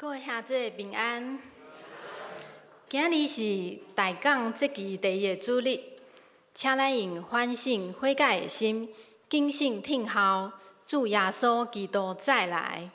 各位兄弟平安。今日是大港節期第一个主日，請咱用反省悔改的心，謹慎聽候主耶穌基督再來。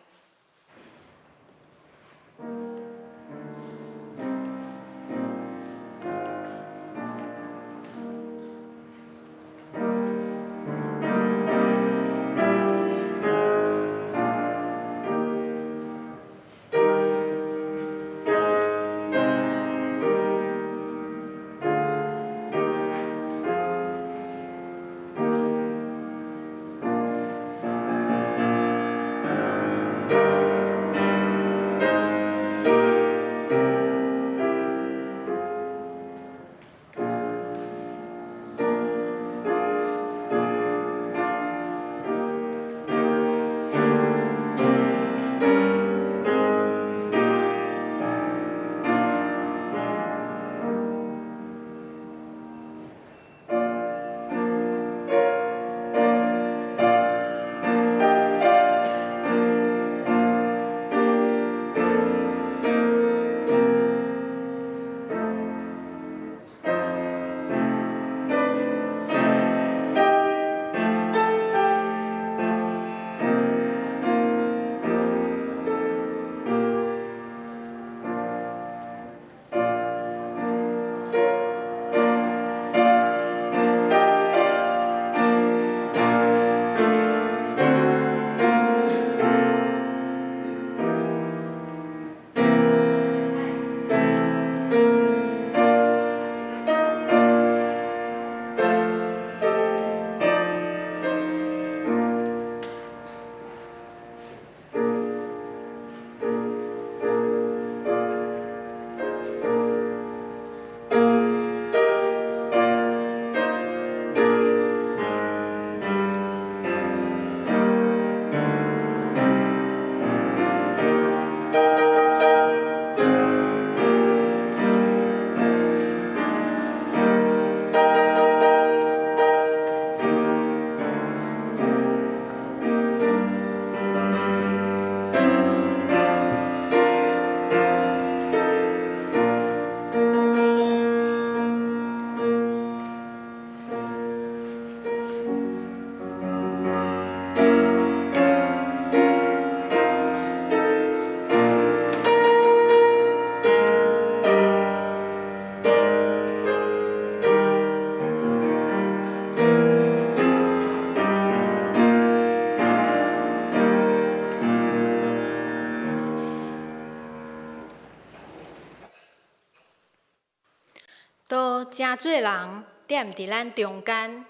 都誠濟人踮佇咱中間，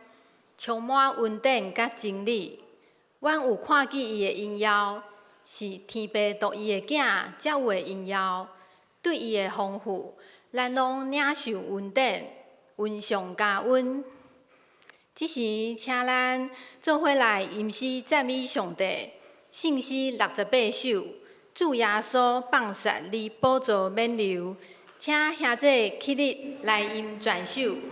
充滿恩典佮真理。阮有看見伊的榮耀，是天父獨一的囝才有的榮耀。對伊的豐富，咱攏領受恩典，恩上加恩。這時，請咱做伙來吟詩讚美上帝。聖詩68首，主耶穌放殺佇寶座免流。請兄弟起立來吟全首。主耶穌。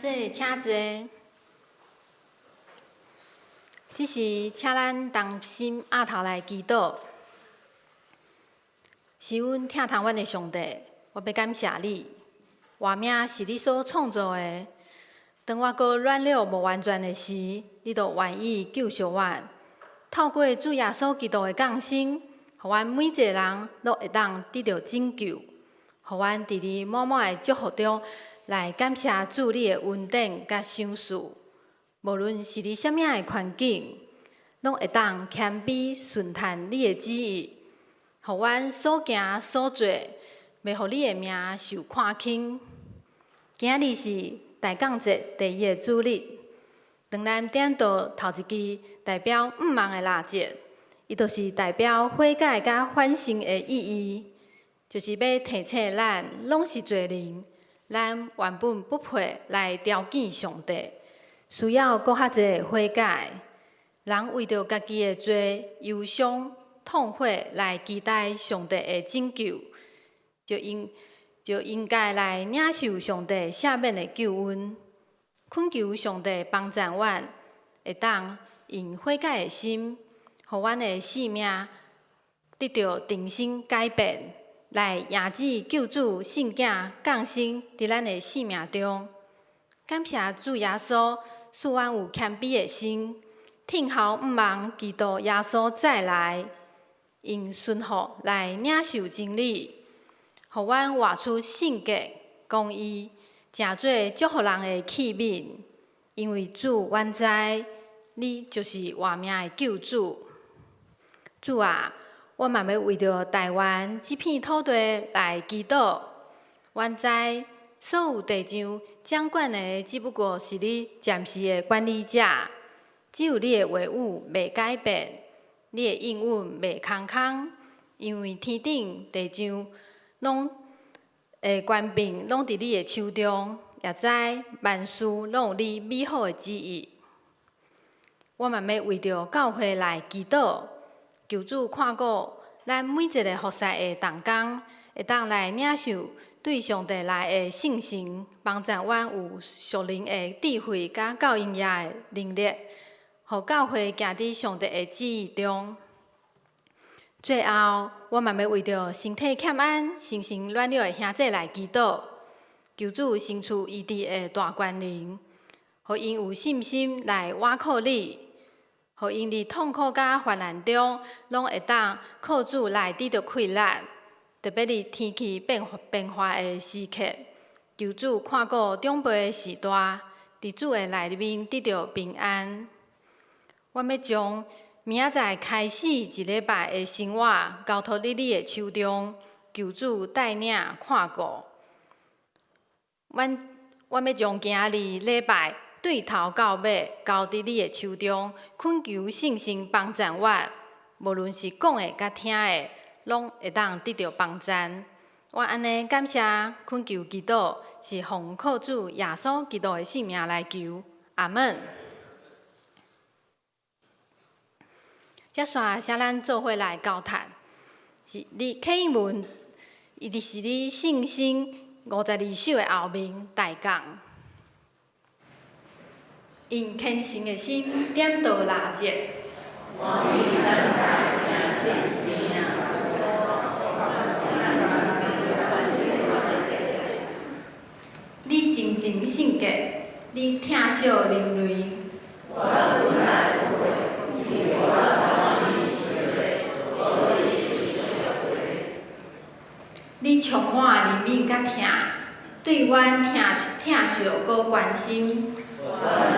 弟，請坐。這時，請咱同心徼頭來祈禱。是阮疼痛阮的上帝，我欲感謝你。活命是你所創造的。當我閣軟弱無完全的時，你都願意救贖阮。透過主耶穌基督的降生，予阮每一個人攏會當得著拯救，予阮佇你滿滿的祝福中來感謝主你的恩典佮賞賜。無論是佇啥物的環境，攏會當謙卑順趁你的旨意，予阮所行所做，袂予你的名受看輕。今仔日是大降節第一个主日，當咱點著頭一支代表向望的蠟燭，伊就是代表悔改佮反省的意義，就是欲提醒咱，攏是罪人，咱原本不配來朝見上帝，需要閣較濟悔改。人為著家己的罪憂傷痛悔來期待上帝的拯救，就應該來領受上帝赦免的救恩，懇求上帝幫贊阮，會當用悔改的心，予阮的生命得著重新改變，來迎接救主聖子降生佇咱的生命中。感謝主耶穌賜阮有謙卑的心，聽候向望基督耶穌再來，用順服來領受真理，予阮活出聖潔、公義，成做祝福人的器皿。因為主，阮知你就是活命的救主。主啊，我嘛欲為著台灣這片土地來祈禱。阮知所有地上掌管的，只不過是你暫時的管理者。只有你的話語袂改變，你的應允袂空空，因為天頂地上攏的權柄攏佇你的手中，也知萬事攏有你美好的旨意。我嘛欲為著教會來祈禱，求主看顧咱每一个服侍的同工，會當來領受對上帝來的信心，幫助阮有屬靈的智慧佮教嬰兒的能力，予教會行佇上帝的旨意中。最後，我嘛欲為著身體欠安、身心軟弱的兄弟來祈禱，求主成賜醫治的大權能，予𪜶有信心來倚靠你，予𪜶佇痛苦佮患難中，攏會當靠主來得著氣力。特別佇天氣變化的時刻，求主看顧長輩的序大，佇主的內面得著平安。我欲將明仔載開始一禮拜的生活交託佇你的手中，求主帶領看顧。阮欲將今仔日禮拜對頭到尾交佇你的手中，懇求聖神幫贊阮，無論是講的佮聽的，攏會當得著幫贊。我按呢感謝懇求祈禱，是奉靠主耶穌基督的聖名來求，阿門。接紲，請咱做伙來交談，是佇啟應文，伊就是佇聖經52首的後面大降，用虔誠的心點著蠟燭。歡喜等待迎接天仔。你真情聖潔，你疼惜人類。我本來不配，因為我滿心是罪，無得受祝福。你充滿憐憫佮疼，對阮疼疼惜閣關心。我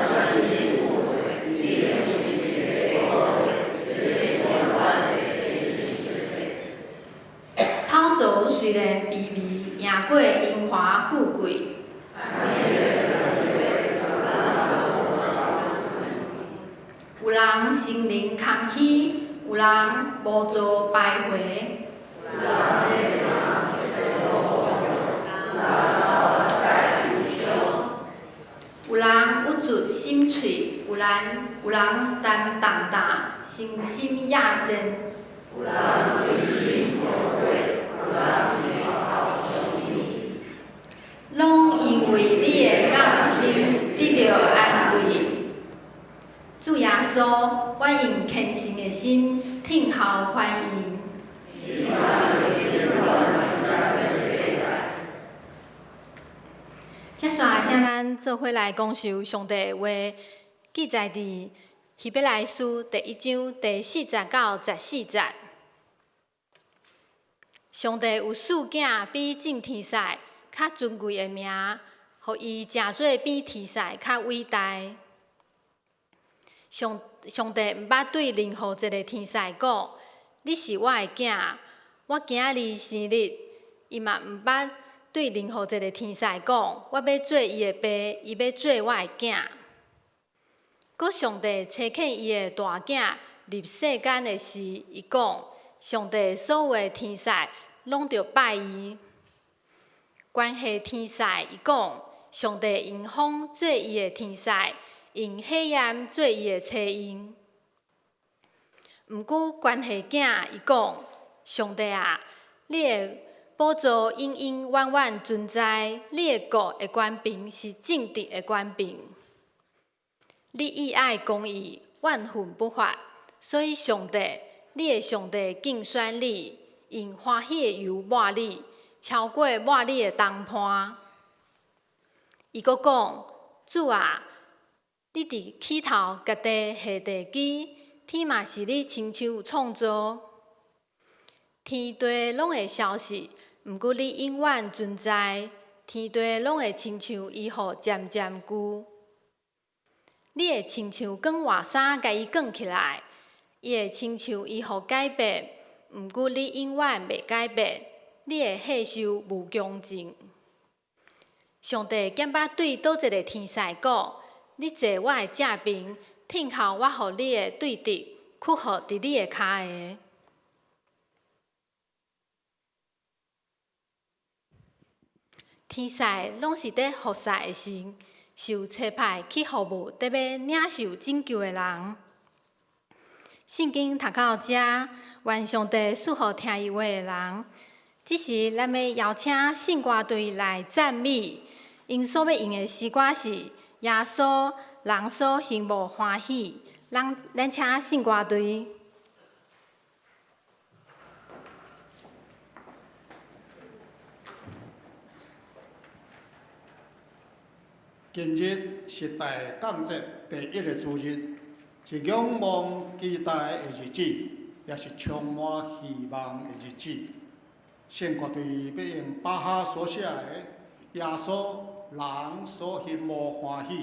存心不悔，你用實實的保護，使阮的真心實際。草叢雖然卑微，贏過榮華富貴。有人心靈空虛，有人無做徘徊。有人鬱卒心碎，有人擔重擔，身心野善。有人規心後悔，有人低頭傷心。攏因為你的降生。心聽候歡迎。接煞請咱做伙來講授上帝的話，記載佇希伯來書第一章第四節到十四節。上帝有賜囝比眾天使較尊貴的名，予伊成做比天使較偉大。上上帝毋捌對任何一个天使講：你是我的囝，我今仔日生日。伊嘛毋捌對任何一个天使講：我欲做伊的爸，伊欲做我的囝。閣上帝差遣伊的大囝入世間的時，伊講：上帝所有的天使攏著拜伊。關係天使，伊講：上帝用風做伊的天使，用火焰做伊的差役。毋過關係囝，伊講：上帝啊，你的寶座永永遠遠存在，你的國的權柄是正直的權柄。你喜愛公義，怨憤不發，所以上帝，你的上帝揀選你，用歡喜的油抹你，超過抹你的同伴。伊閣講：主啊，你佇起頭共地下地基，天嘛是你親手創造，天地攏會消失，毋過你永遠存在。天地攏會親像衣服漸漸舊。你會親像捲外衫，共伊捲起來，伊會親像衣服改變，毋過你永遠袂改變。你的歲數無窮盡。上帝敢捌對佗一个天使講：你坐我的正爿，聽候我予你的對敵屈服佇你的跤下。天使攏是佇服侍的時，受差派去服務，得欲領受拯救的人。聖經讀到遮，願上帝賜予聽伊話的人。這時，咱欲邀請聖歌隊來讚美。𪜶所欲用的詩歌是《耶穌人所行無歡喜》。咱咱請聖歌隊。今日是大降節第一个主日，是仰望期待的日子，也是充滿希望的日子。聖歌隊欲用巴哈所寫的《耶穌人所行無歡喜》，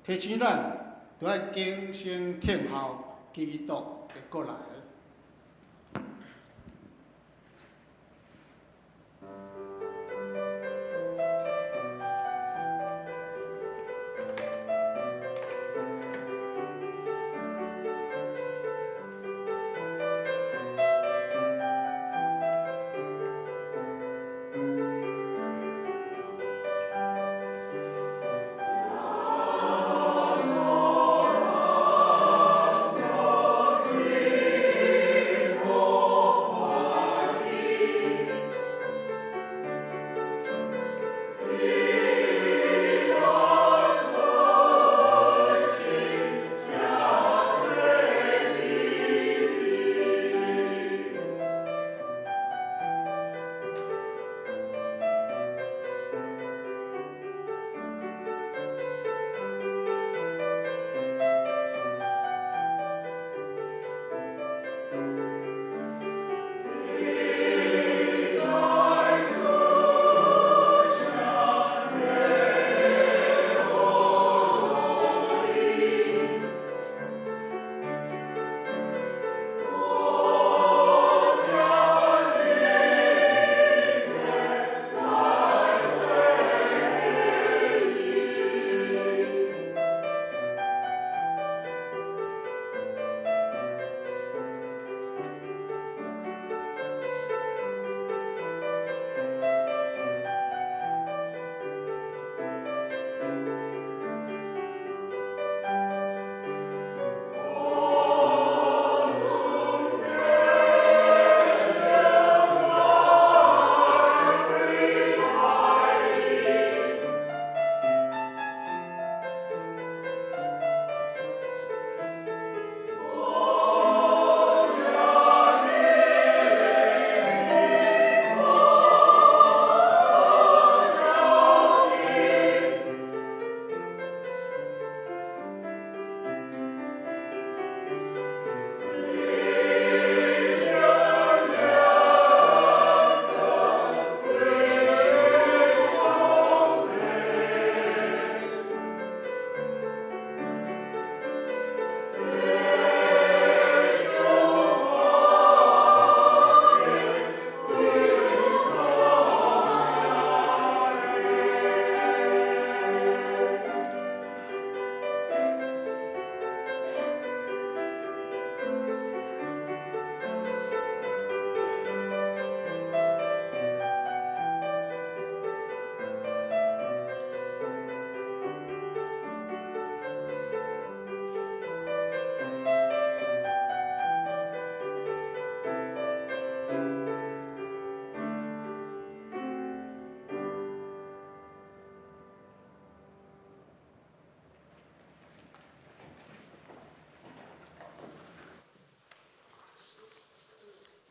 提醒咱著愛謹慎聽候基督的過來。耶穌。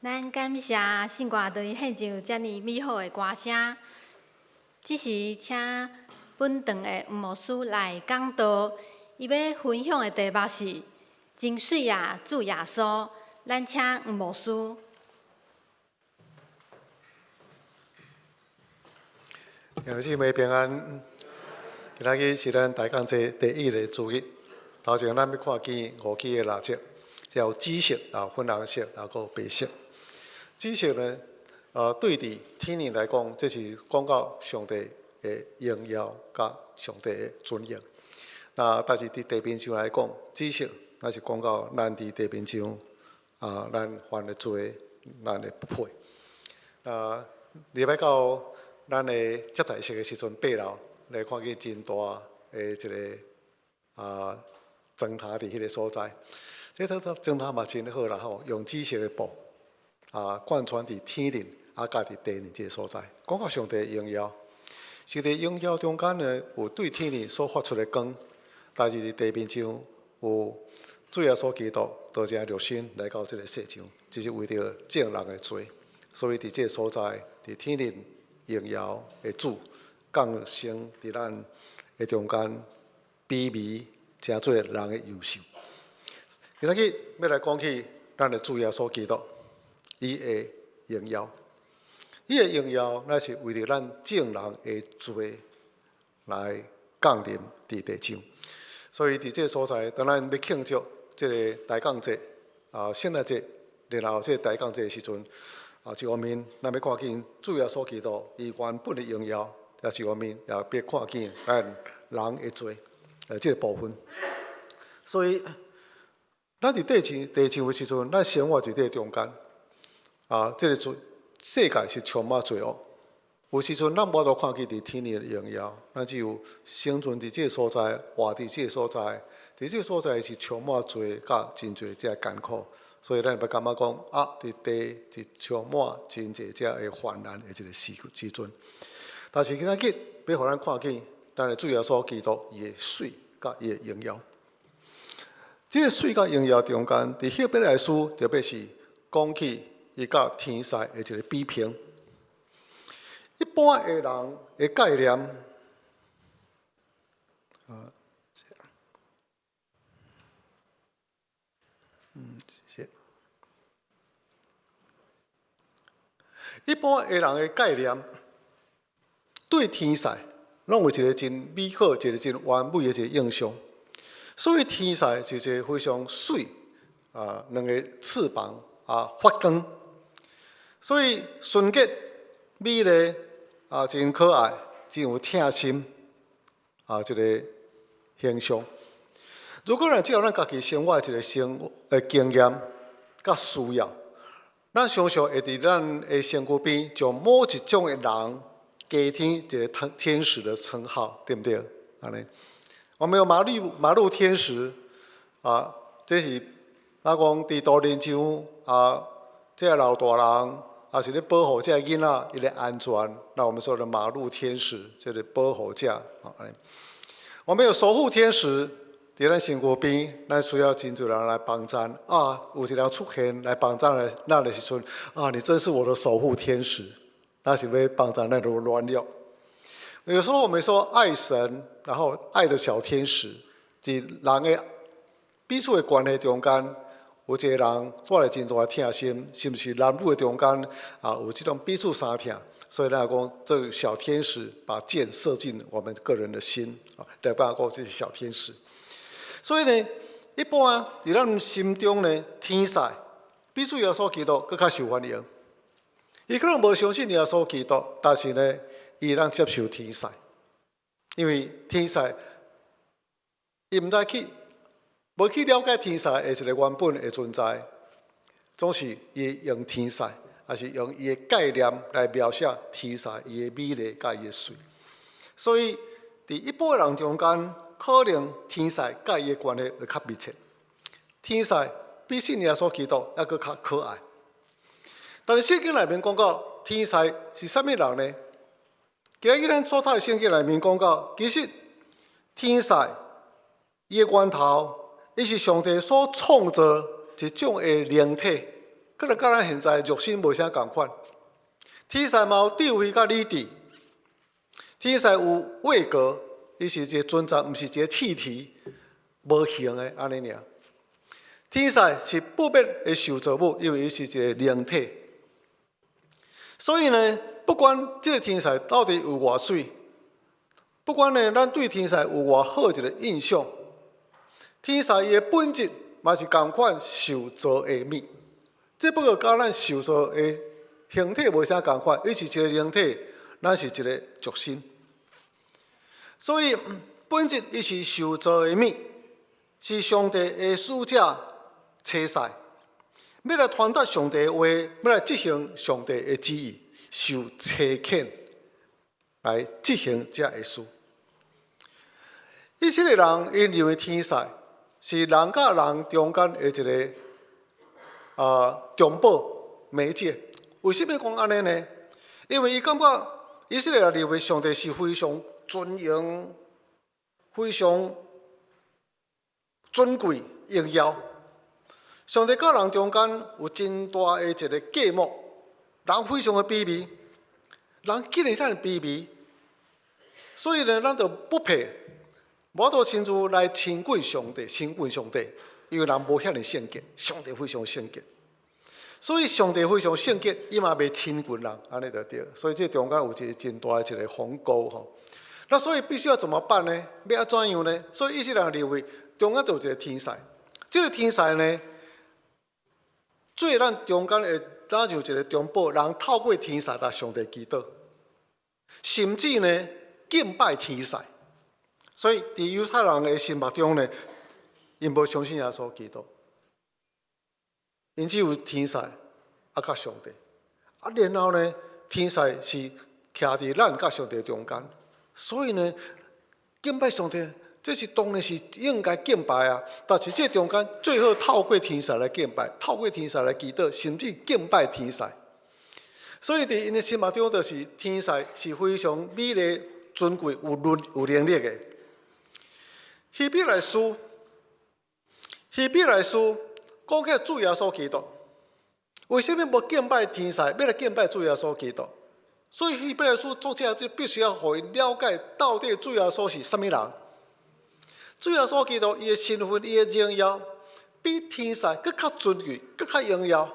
咱感謝聖歌隊獻上遮爾美好的歌聲。這時，請本堂的吳牧師來講道，伊欲分享的題目是“真媠啊，主耶穌”。咱請吳牧師。弟兄姊妹平安。今仔日是咱大降節第一个主日，頭前咱欲看見五支的蠟燭，有紫色啊、粉紅色啊，閣白色。紫色呢，對佇天靈來講，這是講到上帝的榮耀佮上帝的尊榮。那但是佇地面上來講，紫色那是講到咱佇地面上啊，咱犯的罪，咱的不配。那禮拜到咱的接待室的時陣，八樓來看見真大的一个燈塔佇彼个所在。這個燈塔嘛真好啦吼，用紫色的布貫穿佇天靈啊，佮佇地靈這个所在，講到上帝的榮耀。上帝榮耀中間呢，有對天靈所發出的光，但是佇地面上有主耶穌基督道成肉身來到這个世上，只是為著眾人的罪，所以佇這个所在，佇天靈榮耀的主降生佇咱的中間，卑微成做人的樣式。今仔日欲來講起咱的主耶穌基督，伊的榮耀，伊的榮耀乃是為著咱眾人的罪來降臨佇地上。所以佇這个所在，當咱欲慶祝這个大降節啊、聖誕節，然後這个大降節的時陣，一方面咱欲看見主耶穌基督伊原本的榮耀，也一方面也欲看見咱人的罪，這个部分。所以，咱佇地上地上的時陣，咱生活佇這个中間，這个罪世界是充滿罪惡。有時陣咱無法度看見佇天靈的榮耀，咱只有生存佇這个所在，活佇這个所在，佇這个所在是充滿罪佮真濟這艱苦，所以咱會感覺講啊，佇地是充滿真濟這个患難的一个時時陣。但是今仔日欲予咱看見，咱的主耶穌基督伊的媠佮伊的榮耀。這个媠佮榮耀中間，佇希伯來書特別是講起伊佮天使的一个比拼。一般的人的概念，啊，謝謝。一般的人的概念，對天使攏有一个真美好、一个真完美的一个印象。所以天使是一个非常媠啊，兩个翅膀啊發光，所以純潔、美麗啊，真可愛、真有疼心啊，一个形象。如果咱照咱家己生活的一个生活的經驗佮需要，咱常常會佇咱的身軀邊，將某一種的人加添一个天使的稱號，對毋對？按呢，我們有馬路天使啊，這是咱講佇渡輪上啊，這个老大人啊是咧保護這个囡仔伊的安全。那我們說的馬路天使，這個保護者啊。我們有守護天使，佇咱身軀邊，咱需要真濟人來幫贊啊。有一個人出現來幫贊的咱的時陣啊，你真是我的守護天使，那是欲幫贊咱的軟弱。有時候我們說愛神，然後愛的小天使，佇人的彼此的關係中間，有一個人帶來真大的疼心，是毋是男女的中間啊？有這種彼此相疼，所以咱講這個小天使把箭射進我們個人的心啊，來講講這是小天使。所以呢，一般佇咱心中呢，天使比主耶穌基督閣較受歡迎。伊可能無相信耶穌基督，但是呢，伊會當接受天使，因為天使伊毋知去。無去了解天使的一個原本的存在，總是伊用天使，抑是用伊的概念來描寫天使伊的美麗佮伊的媠。所以，佇一般人中間，可能天使佮伊的關係會較密切。天使比信耶穌基督猶閣較可愛。但是聖經內面講到天使是啥物人呢？今日咱所讀的聖經內面講到，其實天使伊的源頭。伊是上帝所創造一種的靈體，可能佮咱現在肉身無啥仝款。天使嘛有智慧佮理智，天使有位格，伊是一個存在，毋是一個氣體，無形的按呢爾。天使是不滅的受造物，因為伊是一個靈體。所以呢，不管這個天使到底有偌媠，不管呢，咱對天使有偌好一個印象，天使伊的本質嘛是仝款受造的物。這不過佮咱受造的形體無啥仝款，伊是一個靈體，咱是一個肉身。所以本質伊是受造的物，是上帝的使者差遣，欲來傳達上帝的話，欲來執行上帝的旨意，受差遣來執行這个事。以色列人𪜶認為天使是人佮人中間的一個中保媒介。為啥物講按呢呢？因為伊感覺以色列人認為上帝是非常尊榮、非常尊貴、榮耀。上帝佮人中間有真大的一個隔膜，人非常的卑微，人竟然遮爾卑微，所以呢，咱就不配，無法度親自來親近上帝，親近上帝，因為人無遐爾聖潔，上帝非常聖潔，所以上帝非常聖潔，伊嘛袂親近人，按呢就對。所以這中間有一個真大的一個鴻溝吼。那所以必須要怎麼辦呢？欲按怎樣呢？所以以色列人認為中間就有一個天使，這個天使呢，做咱中間的，咱就一個中保，人透過天使來上帝祈禱，甚至呢敬拜天使。所以佇猶太人的心目中呢，𪜶無相信耶穌基督，𪜶只有天使啊，佮上帝。啊，然後呢，天使是徛佇咱佮上帝中間，所以呢，敬拜上帝，這是當然是應該敬拜啊。但是這中間最好透過天使來敬拜，透過天使來祈禱，甚至敬拜天使。所以佇𪜶的心目中，就是天使是非常美麗、尊貴、有能有能力的。希伯來書，希伯來書講起主耶穌基督，為啥物無敬拜天使，欲來敬拜主耶穌基督？所以希伯來書作者就必須要予𪜶了解，到底主耶穌是啥物人。主耶穌基督伊的身份、伊的榮耀，比天使閣較尊貴、閣較榮耀，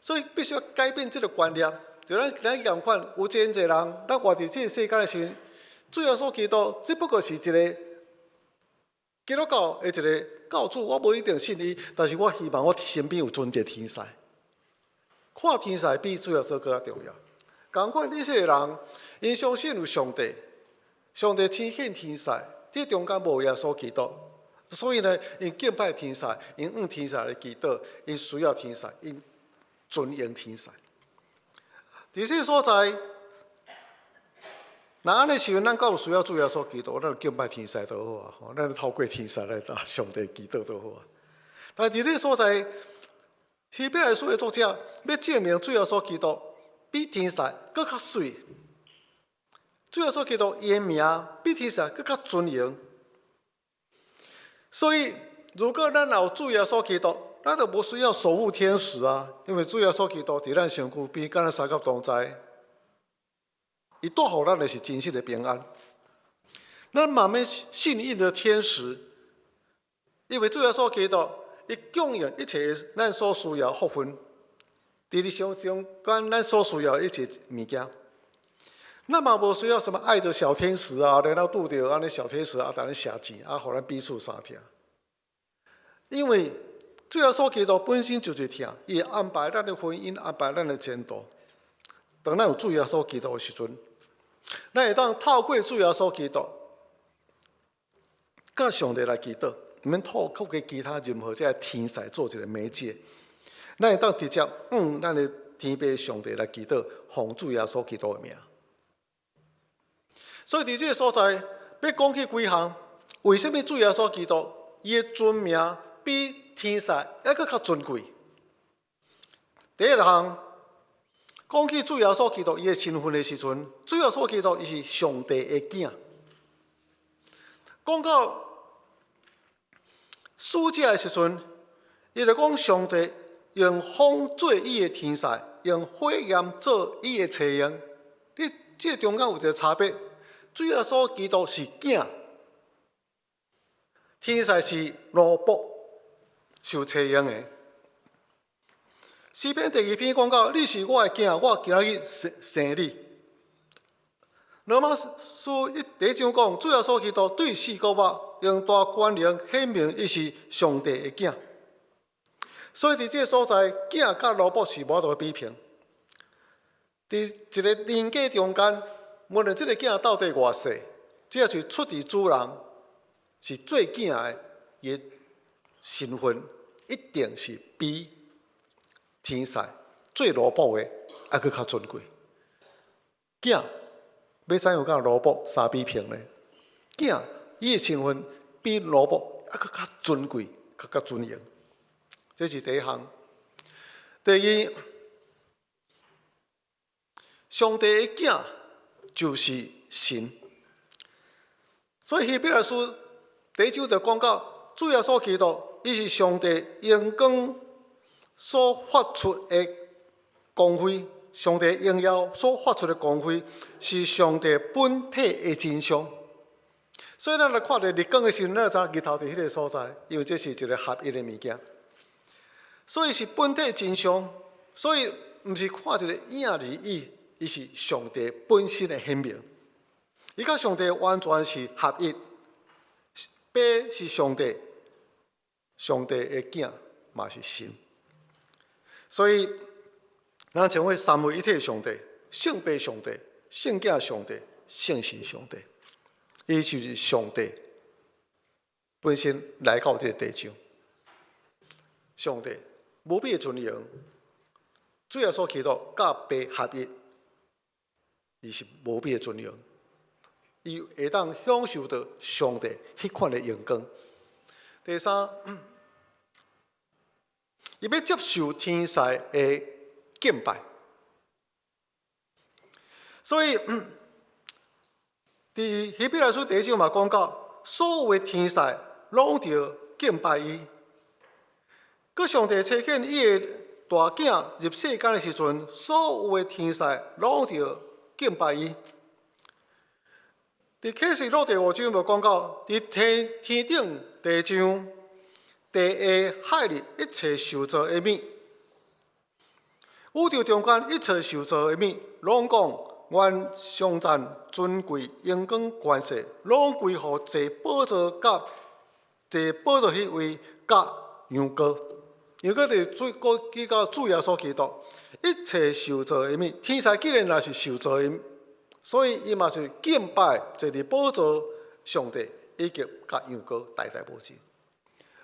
所以必須要改變這個觀念。就咱今仔仝款，有真濟人，咱活佇這個世間的時陣，主耶穌基督只不過是一個基督教的一個教主，我無一定信伊，但是我希望我身邊有尊一個天使，看天使比主耶穌閣較重要。仝款以色列人，𪜶相信有上帝，上帝差遣天使，這中間無耶穌基督，所以呢，𪜶敬拜天使，𪜶向天使來祈禱，𪜶需要天使，𪜶尊榮天使。佇這個所在，若按呢時陣，咱敢有需要主耶穌基督，咱就敬拜天使就好啊！吼，咱就透過天使來佮上帝祈禱就好啊。但佇這個所在，希伯來書的作者欲證明主耶穌基督比天使閣較媠，主耶穌基督伊的名比天使閣較尊榮。所以，如果咱有主耶穌基督，咱就無需要守護天使啊，因為主耶穌基督佇咱身軀邊，佮咱相佮同在。伊帶予咱的是真實的平安。咱嘛免信任的天使，因為主耶穌基督，伊供應一切咱所需要福分，佇日常中間咱所需要一切物件。咱嘛無需要什麼愛的小天使啊，然後拄著按呢小天使啊，共咱寫錢啊，予咱彼此相疼。因為主耶穌基督本身就是疼，伊會安排咱的婚姻，安排咱的前途。當咱有主耶穌基督的時陣，咱會當透過主耶穌基督，佮上帝來祈禱，毋免透過其他任何這个天使做一個媒介。咱會當直接向咱的天父上帝來祈禱，奉主耶穌基督的名。所以佇這個所在，欲講起幾項，為啥物主耶穌基督伊的尊名比天使猶閣較尊貴？第一項，講起主耶穌基督伊的身份的時陣，主耶穌基督伊是上帝的囝。講到使者的時陣，伊就講上帝用風做伊的天使，用火焰做伊的差役。你這個中間有一個差別，主耶穌基督是囝，天使是奴僕，受差役的。詩篇第二篇講到：你是我的囝，我今仔日生生你。羅馬書第一章講，主耶穌基督對死閣活，用大權能顯明伊是上帝的囝。所以佇這個所在，囝佮奴僕是無法度比拼。佇一个人格中間，無論這个囝到底偌細，只要是出佇主人，是做囝的，伊的身份一定是比天使做奴僕的猶閣較尊貴。囝欲怎樣佮奴僕相比拼呢？囝伊的身份比奴僕猶閣較尊貴、閣較尊榮。這是第一項。第二，上帝的囝就是神，所以希伯來書第一章就講到，主耶穌基督，伊是上帝榮光所發出的光輝，上帝榮耀所發出的光輝，是上帝本體的真相。所以咱來看著日光的時陣，咱就知日頭佇彼个所在，因為這是一个合一的物件。所以是本體真相，所以毋是看一个影而已，伊是上帝本身的顯明。伊佮上帝完全是合一，爸是上帝，上帝的囝嘛是神。所以，咱稱為三位一體上帝、聖父上帝、聖囝上帝、聖神上帝，伊就是上帝本身來到這个地上。上帝無比的尊榮，主耶穌基督佮爸合一，伊是無比的尊榮，伊會當享受到上帝彼款的榮光。第三，伊欲接受天使的敬拜，所以佇希伯來書第一章嘛講到，所有的天使攏著敬拜伊。閣上帝差遣伊的大囝入世間的時陣，所有的天使攏著敬拜伊。佇啟示錄第五章就講到，佇天天頂地上、地下海裡一切受造的物，宇宙中間一切受造的物，攏講願頌讚、尊貴、榮光、權勢，攏歸予坐寶座佮坐寶座彼位佮羊羔。羊羔就是主，閣記到主耶穌基督，一切受造的物，天使既然若是受造的，所以伊嘛是敬拜坐佇寶座上帝，以及佮羊羔代代無盡。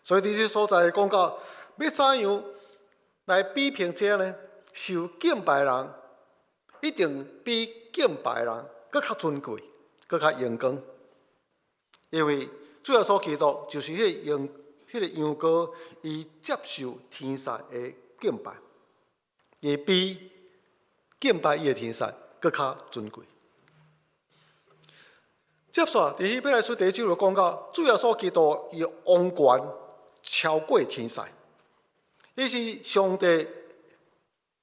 所以佇這所在講到，欲怎樣來比評這呢？受敬拜人一定比敬拜人閣較尊貴，閣較榮光，因為主耶穌基督就是彼个羊，彼个羊羔，伊接受天使的敬拜，伊比敬拜伊的天使閣較尊貴。接續佇希伯來書第一章就講到，主耶穌基督伊王權超過天使，伊是上帝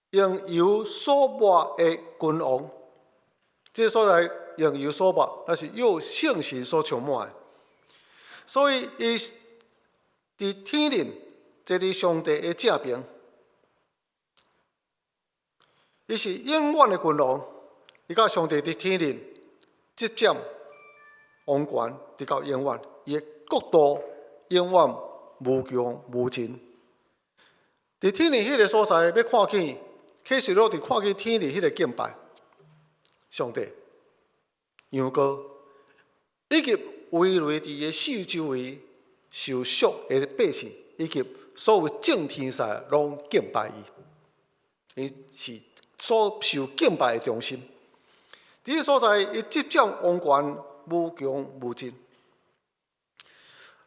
用油所抹的君王。這個所在用油所抹，那是用聖神所充滿的，所以伊佇天頂坐佇上帝的正爿，伊是永遠的君王，伊佮上帝佇天頂執掌王權，直到永遠，伊的國度永遠無窮無盡。佇天頂彼个所在，欲看見啟示錄，佇看見天頂彼个敬拜上帝、羊羔，以及圍繞佇伊的四周圍受贖的百姓，以及所有眾天使攏敬拜伊，伊是所受敬拜的中心。佇彼个所在，伊執掌王權無窮無盡。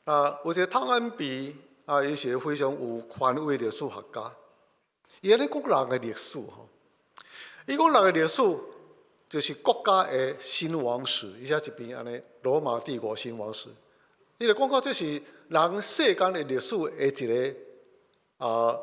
啊，有一个湯恩比啊，伊是非常有權威歷史學家。伊按呢講人的歷史吼，伊講人的歷史就是國家的興亡史。伊寫一篇按呢羅馬帝國興亡史。伊就講到這是人世間的歷史的一个啊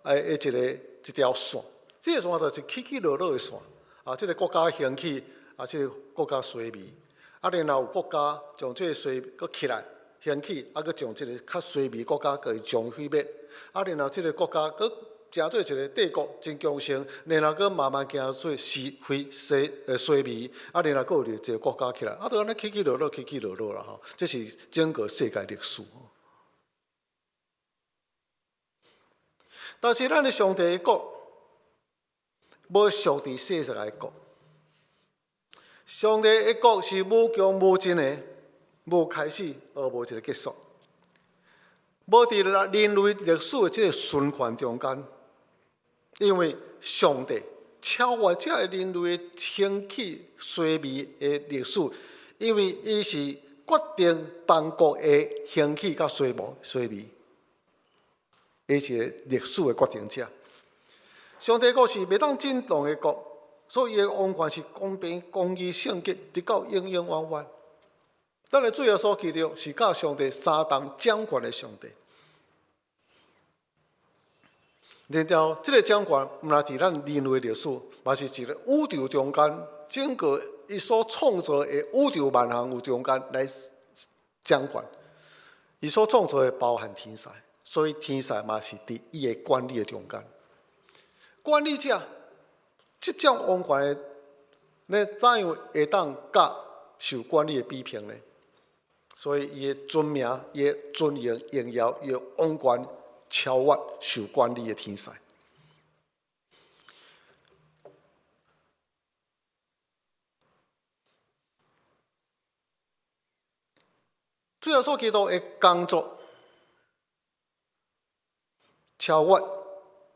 的一條線，這個線就是起起落落的線。啊，這個國家興起，啊，這個國家衰微。啊，然後有國家將這個衰閣起來興起，啊，閣將這個較衰微國家閣將毀滅。啊，然後這個國家閣成做一個帝國真強盛，然後閣慢慢行做是非衰微。啊，然後閣有一個國家起來，啊，就按呢起起落落，起起落落啦吼。這是整個世界歷史。但是咱的上帝的國，無屬佇世界的國。上帝的國是無窮無盡的，無開始，也無一個結束。無佇人類歷史的這個循環中間，因為上帝超越這個人類的興起衰微的歷史，因為伊是決定邦國的興起佮衰亡衰微，伊是歷史的決定者。上帝國是袂當震動的國，所以伊的王權是公平、公義、聖潔，直到永永遠遠。咱的主耶穌基督是佮上帝相同掌權的上帝。然後，這個掌權毋但佇咱人類歷史，嘛是一個宇宙中間整個伊所創造的宇宙萬項有中間來掌權。伊所創造的包含天使，所以天使嘛是佇伊的管理的中間。管理者執掌王權的，你怎樣會當佮受管理的比拼呢？所以伊的尊名、伊的尊榮、榮耀、伊的王權，超越受管理的天使。主耶穌基督的工作超越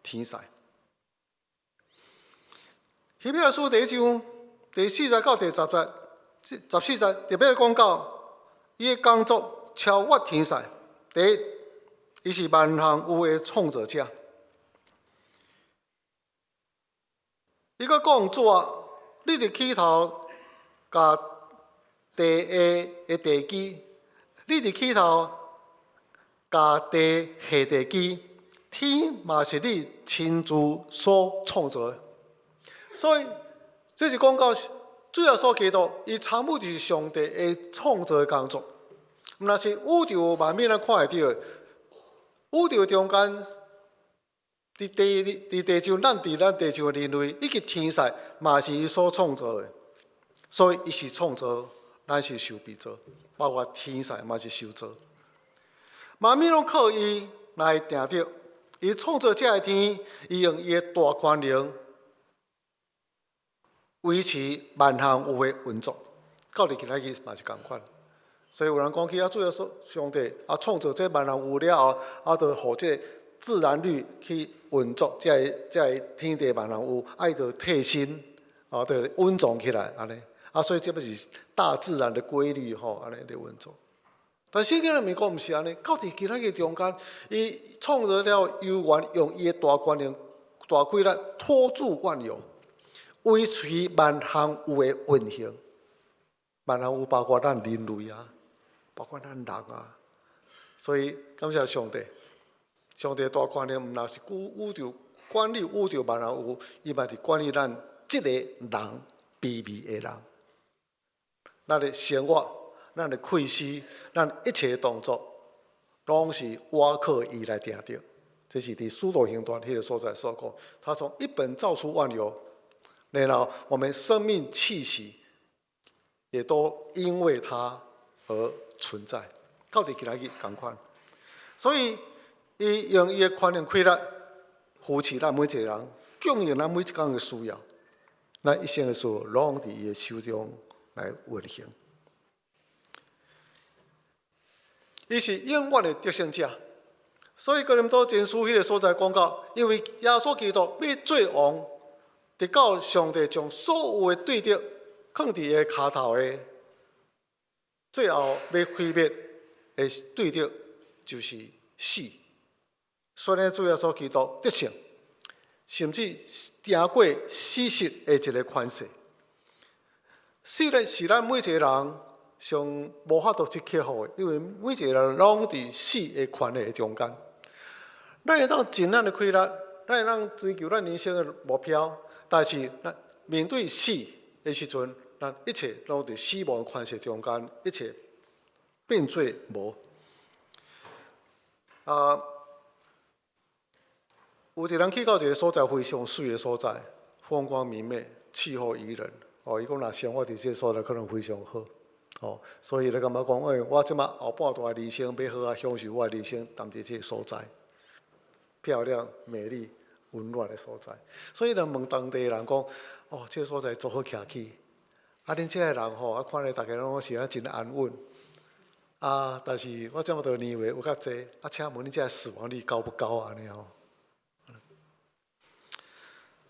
天使。希伯來書第一章第四節到第十節、14節特別講到，伊的工作超越天使。第一，伊是萬項有的創造者。伊閣講主啊，你佇起頭共地下的地基，你佇起頭共地下地基，天嘛是你親自所創造的。所以，這是講到主耶穌基督，伊參與就是上帝的創造的工作。毋但是宇宙萬物咱看會著的，宇宙中間，佇地球，咱佇咱地球的人類以及天使，嘛是伊所創造的。所以，伊是創造，咱是受被造，包括天使嘛是受造。萬物攏靠伊來定著，伊創造這个天，伊用伊的大權能維持萬項有的運作，到佇今仔日嘛是仝款。所以有人講起啊，主耶穌上帝啊，創造這萬項有了後，啊，就予這個自然律去運作，這個天地萬項有，啊，伊就替身，啊，就穩當起來，按呢。啊，所以這不是大自然的規律吼，按呢咧運作。但聖經內面講毋是按呢，到佇今仔日中間，伊創造了猶原用伊的大權能、大氣力托住萬有，維持萬項有的運行。萬項有包括咱人類啊，包括咱人啊。所以感謝上帝，上帝大權能毋但是宇宙管理宇宙萬項有，伊嘛是管理咱這個人卑微的人。咱的生活、咱的氣息、咱一切動作，攏是倚靠伊來定著。這是佇使徒行傳彼個所在所講，他從一本造出萬有，然後我們生命氣息也都因為他而存在。到佇今仔日仝款，所以伊用伊的權能氣力扶持咱每一個人，供應咱每一工的需要，咱一生的事攏佇伊的手中來運行。伊是永遠的得勝者，所以哥林多前書彼個所在講到，因為耶穌基督欲做王，直到上帝將所有的對敵囥佇伊的跤頭下，最後欲毀滅的對敵就是死。所以主耶穌基督得勝，甚至行過死蔭的一個權勢。死咧是咱每一個人上無法度去克服的，因為每一個人攏佇死的權勢中間。咱會當盡咱的氣力咱會當追求咱人生的目標，但是咱面對死的時陣，咱一切攏佇死亡權勢中間，一切變做無。啊，有一個人去到一個所在非常媠的所在，風光明媚，氣候宜人。哦，伊講若生活佇這個所在可能非常好。哦，所以伊就感覺講，欸，我這馬後半段人生欲好好享受我的人生，踮佇這個所在，漂亮、美麗、溫暖的所在。所以，就問當地人講，哦，這個所在足好徛起。啊，恁這个人吼，啊，看咧逐家攏是啊真安穩。啊，但是我這麼多年歲有較濟，啊，請問恁這死亡率高不高啊？按呢吼。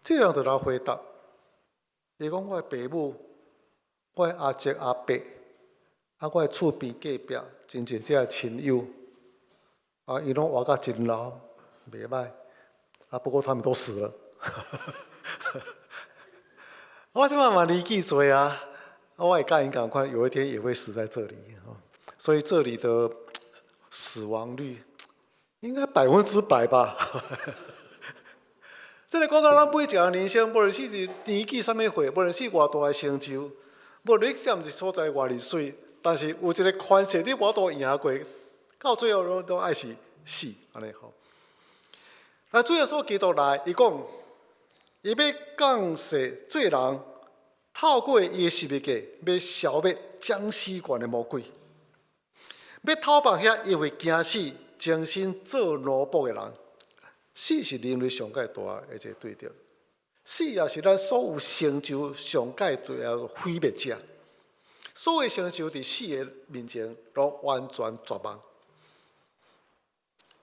這個人就來回答，伊講我的爸母、我的阿叔阿伯，啊，我的厝邊隔壁真濟這親友，啊，伊攏活甲真老，袂䆀。啊，不過他們都死了。我這擺嘛年紀濟啊，我會佮𪜶仝款，有一天也會死在這裡。所以這裡的死亡率應該100%吧？這個講到咱每一個人人生，無論是年紀啥物歲，無論是偌大的成就，無論你踮一所在偌爾媠，但是有一個權勢你無法度贏過，到最後攏攏愛是死，按呢吼。啊，主耶穌基督來，伊講，伊欲降世做人，透過伊的十字架，欲消滅掌死權的魔鬼，欲討放遐因為驚死、終身做奴僕的人。死是人類上蓋大的一個對敵，死也是咱所有成就上蓋大的毀滅者。所有成就佇死的面前，攏完全絕望。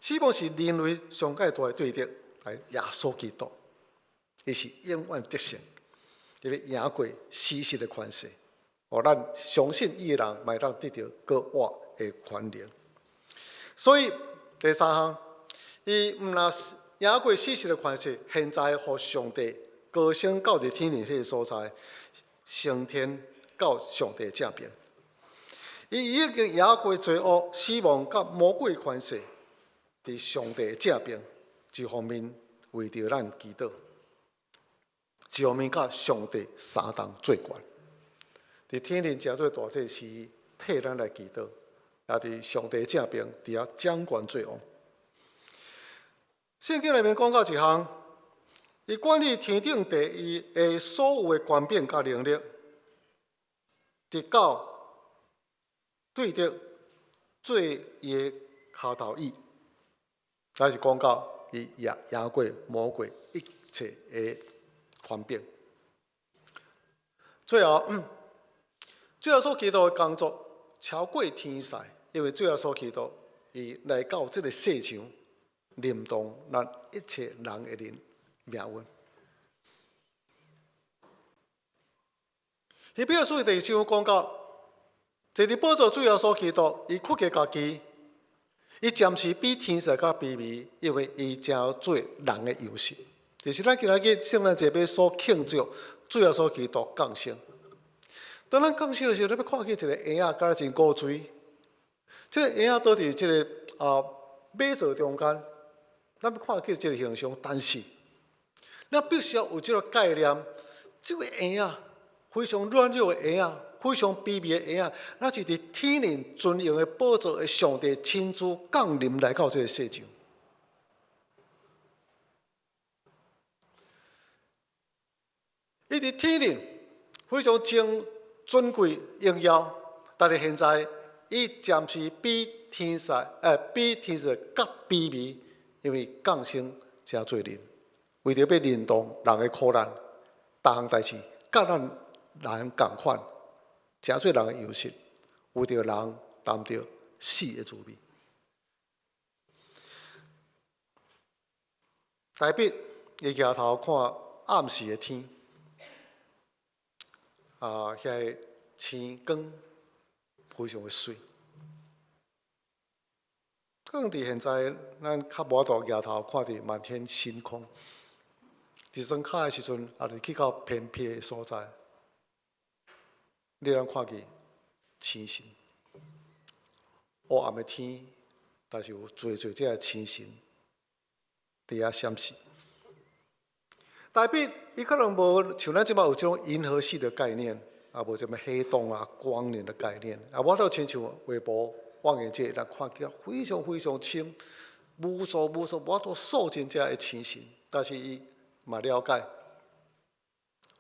死亡是人類上蓋大的對敵，但耶穌基督，伊是永遠得勝，伊欲贏過死神的權勢，予咱相信伊的人，嘛會當得著閣活的權能。所以第三項，伊毋若贏過死神的權勢，現在予上帝高升到佇天靈彼個所在，升天到上帝正邊。伊已經贏過罪惡、死亡佮魔鬼權勢，佇上帝正邊，一方面為著咱祈禱，一方面佮上帝相同做權。佇天靈成做大祭司，替咱來祈禱，也佇上帝正邊，佇遐掌權做王。聖經內面講到一項，伊管理天頂地的所有的權柄佮能力，直到對敵做伊的跤頭椅，還是講到伊也贏過魔鬼一切的權柄。最後，主耶穌基督的工作超過天使，因為主耶穌基督伊來到這個世上，撼動咱一切人的人命運。希伯來書第二章講到，坐佇寶座主耶穌基督，伊屈過家己，伊暫時比天使較卑微，因為伊成做人的樣式。就是咱今仔日聖誕節欲所慶祝主耶穌基督降生。當咱降生的時候，你欲看見一個嬰仔，敢若真古錐。這個嬰仔倒佇這個啊馬槽中間，咱欲看見這個形象，但是咱必須要有這個概念，這個嬰仔非常軟弱的嬰仔，非常卑微的嬰仔，那是佇天靈尊榮的寶座的上帝親自降臨來到這個世上。伊佇天靈非常尊尊貴榮耀，但是現在伊暫時比天使，比天使較卑微，因為降生成做人，為著欲認同人的苦難，逐項代誌，佮咱人仝款，成做人的樣式，為著人擔著死的滋味。大衛伊舉頭看暗時的天，啊，遐个星光非常的媠。可能佇現在，咱較無法度舉頭看著滿天星空。佇莊跤的時陣，抑是去到偏僻的所在，你通看見星星。烏暗的天，但是有濟濟這个星星佇遐閃爍。代表伊可能無像咱這擺有這種銀河系的概念，啊，無啥物黑洞啊、光年的概念，啊，無法度親像鮑望遠鏡，咱看起來非常非常深，無數無數無法度數盡這的星辰，但是伊嘛了解，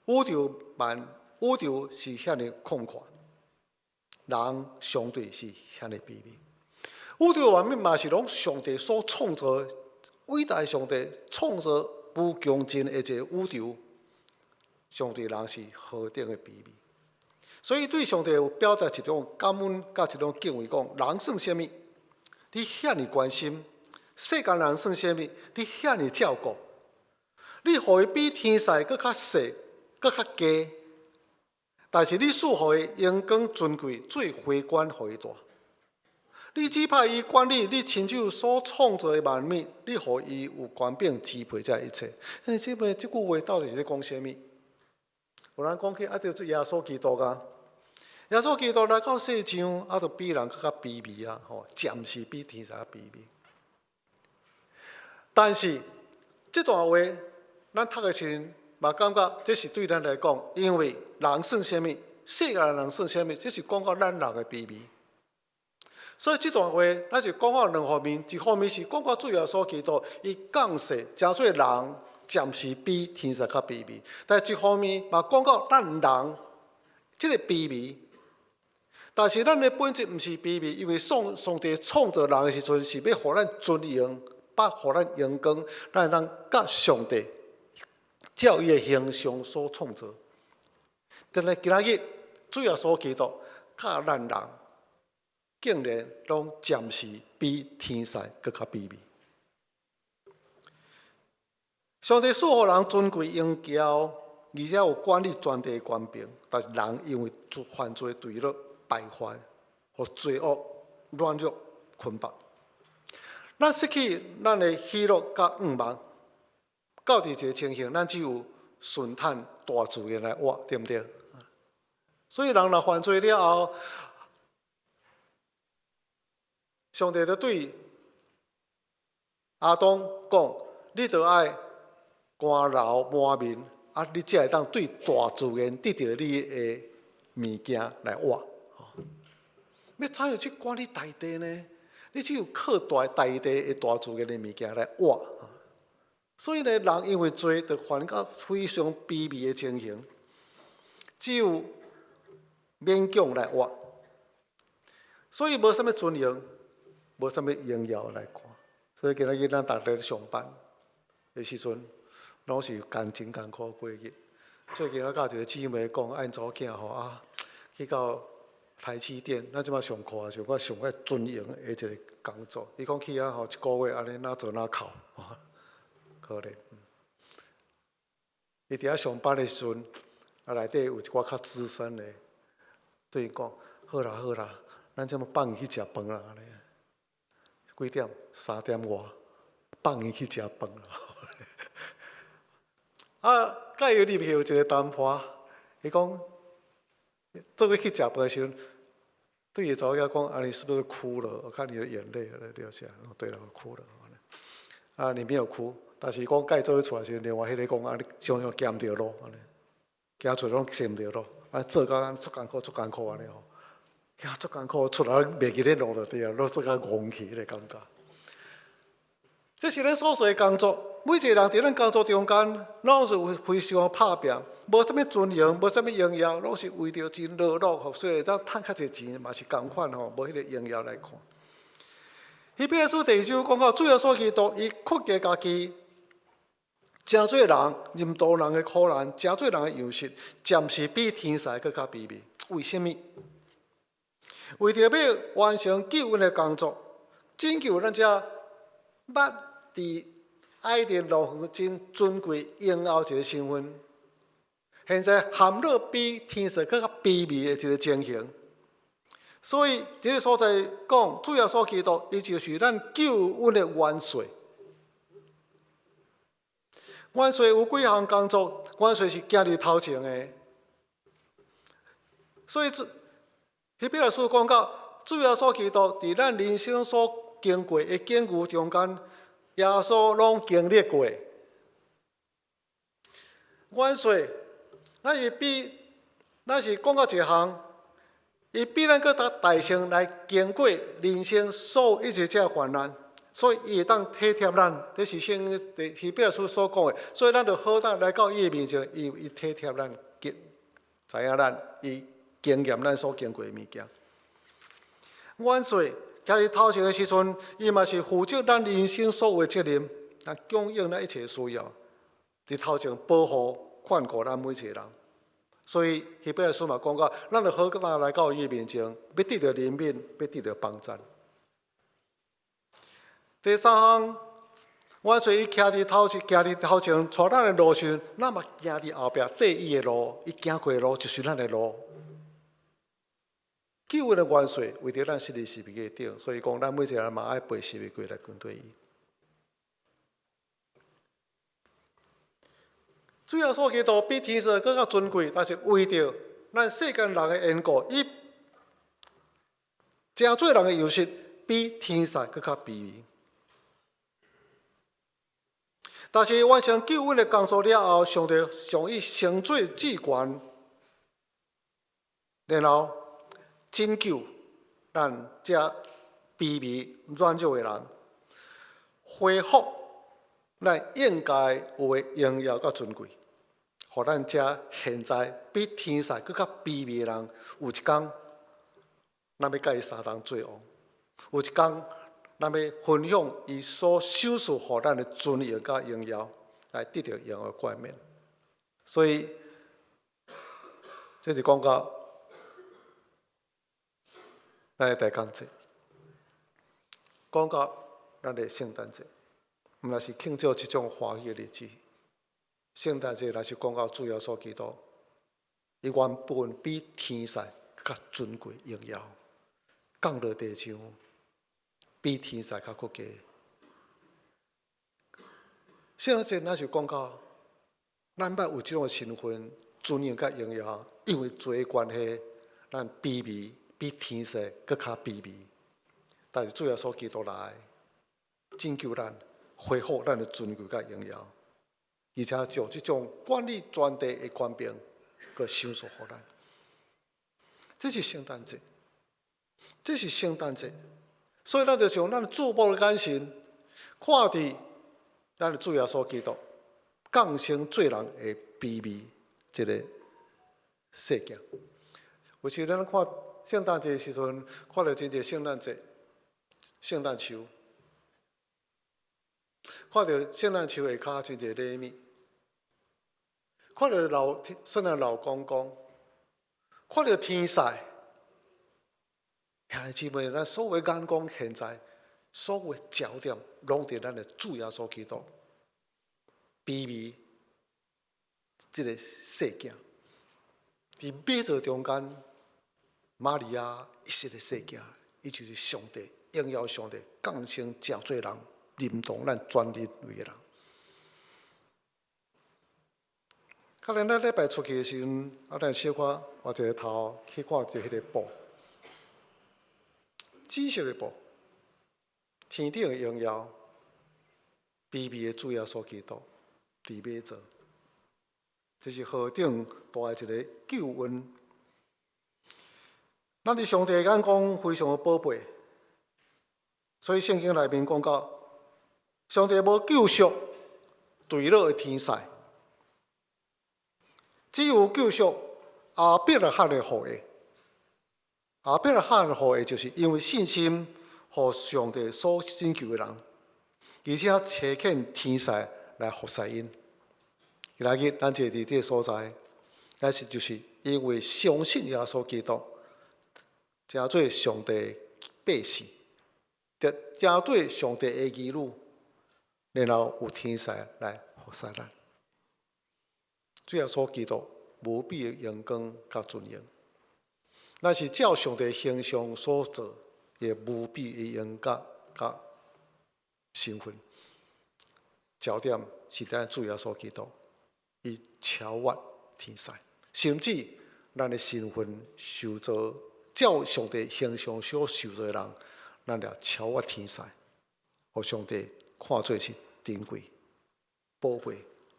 宇宙萬宇宙是遐爾曠闊，人相對是遐爾卑微。宇宙萬物嘛是攏上帝所創造，偉大上帝創造無窮盡的一個宇宙，相對人是何等的卑微。所以對上帝有表達一種感恩，佮一種敬畏，講人算啥物？你遐爾關心，世間人算啥物？你遐爾照顧，你予伊比天使閣較細，閣較低，但是你賜予伊榮光尊貴，做花冠予伊戴。你指派伊管理你親手所創造的萬物，你予伊有權柄支配這一切。欸，這個這句話到底是咧講啥物？有人講起啊，就耶穌基督啊，耶穌基督來到世上，啊，就比人閣較卑微啊，吼，暫時比天使較卑微。但是這段話，咱讀的時陣嘛感覺這是對咱來講，因為人算啥物，世間人算啥物，這是講到咱人的卑微。所以這段話，咱是講到兩方面，一方面是講到主耶穌基督，伊降世，成做人，暫時比天使較卑微。但一方面嘛講到咱人這個卑微，但是咱的本質毋是卑微，因為上上帝創造人的時陣是欲予咱尊榮，欲予咱榮光，咱會當佮上帝照伊的形象所創造。但是今仔日主耶穌基督佮咱人，竟然攏暫時比天使閣較卑微。上帝賜予人尊貴榮耀，而且有管理全地的權柄，但是人因為犯罪墜落敗壞，予罪惡軟弱捆綁。咱失去咱的喜樂佮向望，到佇一個情形，咱只有順趁大自然來活，對毋對？所以人若犯罪了後，上帝就對亞當講：你著愛汗流滿面，啊，你才會當對大自然得著你的物件來活。欲怎樣去管理大地呢？你只有靠大大地的大自然的物件來活。所以呢，人因為罪，就犯到非常卑微的情形，只有勉強來活。所以無啥物尊榮，無啥物榮耀來看。所以今仔日咱逐家上班的時陣，攏是艱真艱苦過日。最近我佮一個姊妹講，啊，𪜶查某囝吼啊，去到台積電，咱這擺上課是我上愛尊榮的一個工作。伊講去遐吼，一個月按呢若做若哭，可憐。伊佇遐上班的時陣，啊，內底有一寡較資深的，對伊講：好啦好啦，咱這麼放伊去食飯啦，按呢。幾點？三點外，放伊去食飯啦。啊，佮伊入去有一個談判，伊講做伙去食飯的時陣，對伊查某囝講：啊，你是不是哭了？我看你的眼淚流下來。對啦，我哭了。啊，你沒有哭，但是講佮伊做伙出來時陣，另外彼個講啊，你常常行毋著路，按呢，行出來攏踅毋著路，啊，做到足艱苦，足艱苦按呢吼。行足艱苦，出來袂記咧路就對啊，攏做較戇去彼個感覺。這是咱所做的工作，每一個人佇咱工作中間，攏是非常拍拚，無啥物尊榮，無啥物榮耀，攏是為著真勞碌，吼，雖然當趁較濟錢，嘛是仝款吼，無彼個榮耀來看。希伯來書第二章講到，主耶穌基督伊屈低家己，成做人，忍度人的苦難，成做人的樣式，暫時比天使閣較卑微。為啥物？為著欲完成救恩的工作，拯救咱這捌佇伊甸樂園真尊貴榮耀一個身份，現在陷落比天使閣較卑微的一個情形。所以這個所在講，主耶穌基督，伊就是咱救恩的元帥。元帥有幾項工作，元帥是行佇頭前的。所以，希伯來書講到，主耶穌基督佇咱人生所經過的境遇中間，耶穌攏經歷過。元帥，咱是講到一項，伊比咱閣較大先來經過人生所有一切這患難，所以伊會當體貼咱，這是聖經第希伯來書所講的。所以咱就好膽來到伊的面前，伊伊體貼咱，經知影咱，伊經驗咱所經過的物件。元帥徛佇頭前的時陣，伊嘛是負責咱人生所有的責任，來供應咱一切需要。佇頭前保護、看顧咱每一個人。所以希伯來書嘛講到，咱就好膽來到伊面前，欲得著憐憫，欲得著幫贊。第三項，元帥伊徛佇頭前，行佇頭前，帶咱的路時，咱嘛行佇後壁，綴伊的路，伊行過的路就是咱的路。救恩的元帥為著咱死佇十字架頂，所以講咱每一個人嘛愛背十字架來跟隨伊。主耶穌基督比天使閣較尊貴，但是為著咱世間人的緣故，伊成做人的樣式比天使閣較卑微。但是完成救恩的工作了後，上帝將伊升做至懸，然後拯救咱這卑微軟弱的人，恢復咱應該有的榮耀佮尊貴，予咱這現在比天使閣較卑微的人，有一工，咱欲佮伊相同做王；有一工，咱欲分享伊所賞賜予咱的尊榮佮榮耀，來得著榮耀冠冕。所以，這是講到咱的大工節，講到咱的聖誕節，毋但是慶祝這種歡喜的日子。聖誕節若是講到主耶穌基督，伊原本比天使較尊貴榮耀，降落地上，比天使較閣低。聖誕節若是講到咱欲有這種身份、尊榮佮榮耀，因為罪的關係，咱卑微比天使閣較卑微。但是主耶穌基督來拯救咱，恢復咱的尊貴佮榮耀，而且將這種管理全地的權柄，閣賞賜予咱。這是聖誕節，這是聖誕節，所以咱就用咱注目的眼神，看佇咱的主耶穌基督降生做人的卑微這个事件。有時咱看聖誕節的時陣，看著真濟聖誕節、聖誕樹，看著聖誕樹下跤真濟禮物，看著老聖誕老公公，看著天使，兄弟姊妹，咱所有眼光現在，所有焦點，攏佇咱的主耶穌基督卑微這个事件，佇馬槽中間，瑪利亞一世的事件，伊就是上帝榮耀上帝降生成做人，臨到咱全人類的人。可能咱禮拜出去的時陣，啊，咱小可回一个頭去看一下彼个布，紫色的布，天頂的榮耀，卑微的主耶穌基督佇馬槽，這是何等大的一个救恩！咱佇上帝的眼光非常的寶貝，所以聖經內面講到，上帝無救贖墜落的天使，只有救贖亞伯拉罕的後裔。亞伯拉罕的後裔就是因為信心，予上帝所拯救的人，而且差遣天使來服侍𪜶。今仔日咱坐佇這个所在，咱是就是因為相信耶穌基督，成做上帝的百姓，成做上帝的兒女，然後有天使來服侍咱。主耶穌基督無比的榮光佮尊榮，咱是照上帝形象所造的無比的榮格佮身份。焦點是咱主耶穌基督，伊超越天使，甚至咱的身份受造照上帝形象所受造的人，咱也超越天使，予上帝看做是珍貴、寶貝，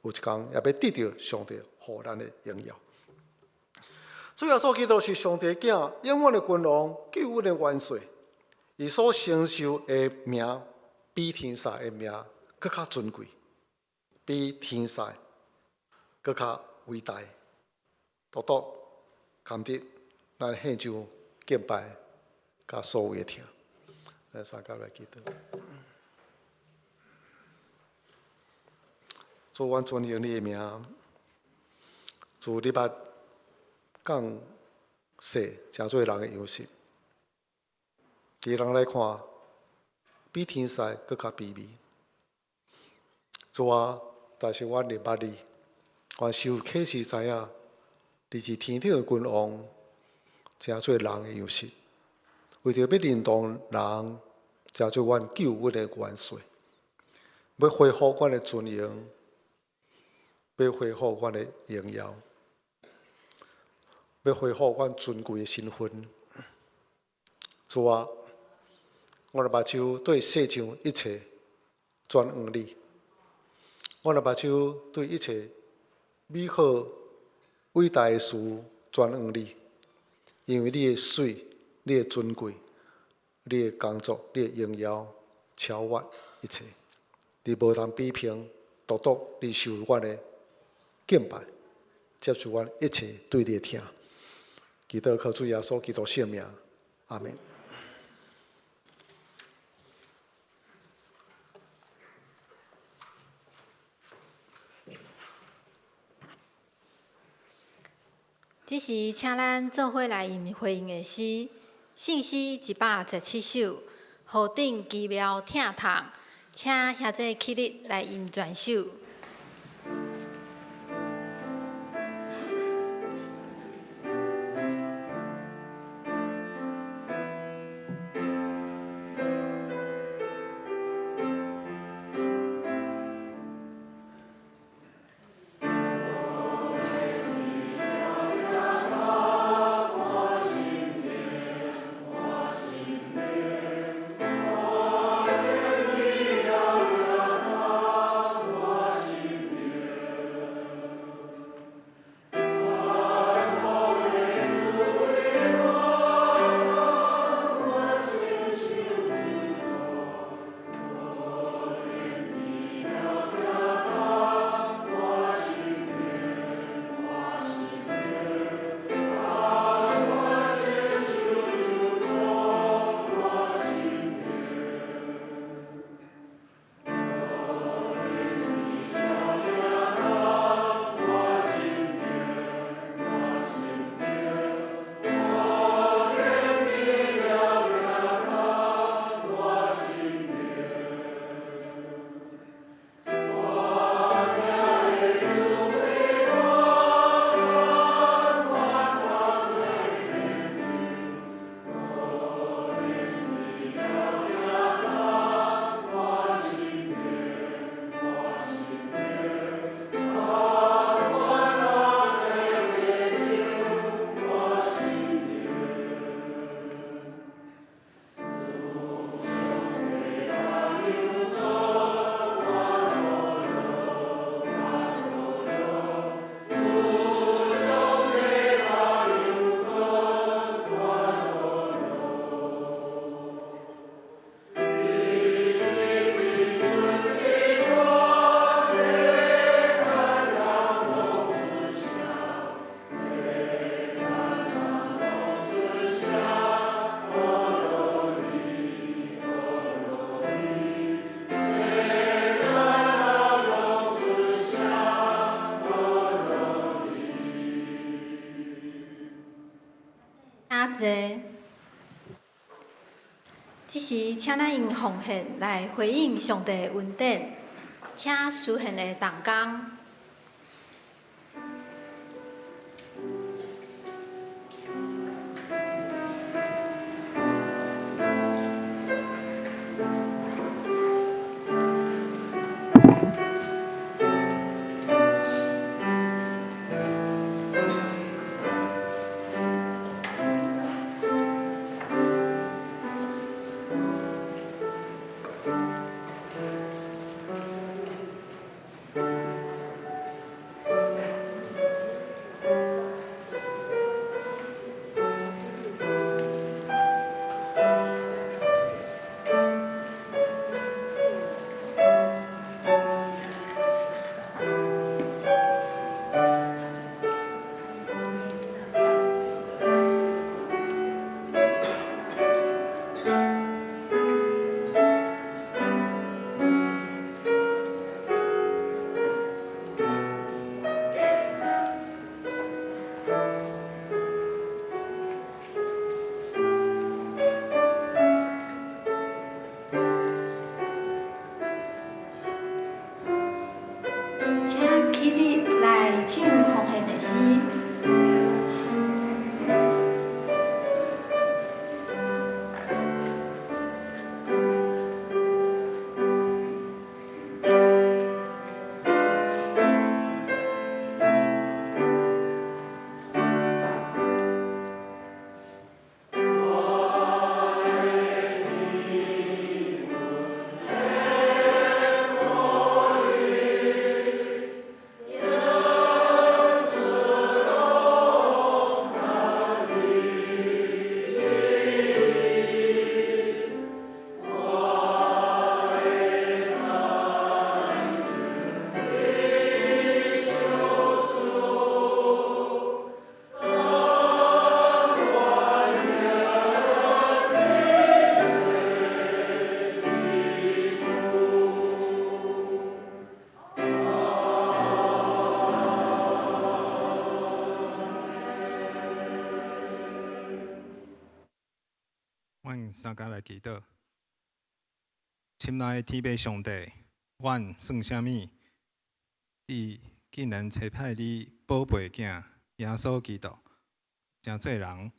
有一工也欲得著上帝予咱的榮耀。主耶穌基督是上帝囝，永遠的君王，救阮的元帥。伊所承受的名，比天使的名閣較尊貴，比天使閣較偉大。獨獨堪得咱獻上敬拜，佮所有的疼。咱三甲來祈禱。主，阮尊榮你的名。主，你捌降世成做人的樣式，佇人來看，比天使閣較卑微。主啊，但是阮認捌你，阮受啟示知影，你是天頂的君王，成做人的樣式，為著欲認同人，成做阮救阮的元帥，欲恢復阮的尊榮，欲恢復阮的榮耀，欲恢復阮尊貴的身份。主啊，我的目睭對世上一切轉向你，我的目睭對一切美好偉大的事轉向你，因為你的媠、你的尊貴、你的工作、你的榮耀超越一切，你無通比評，獨獨你受阮的敬拜，接受阮一切對你的疼。祈禱靠主耶穌基督聖名，阿們。這時，請咱做伙來吟回應的詩，聖詩117首，何等奇妙疼痛，請兄弟起立來吟全首。請坐。這時，請咱用奉獻來回應上帝的恩典，請司獻的同工。阮三共來祈禱。親愛的天父上帝，阮算啥物？你竟然差派你寶貝囝耶穌基督，成做人，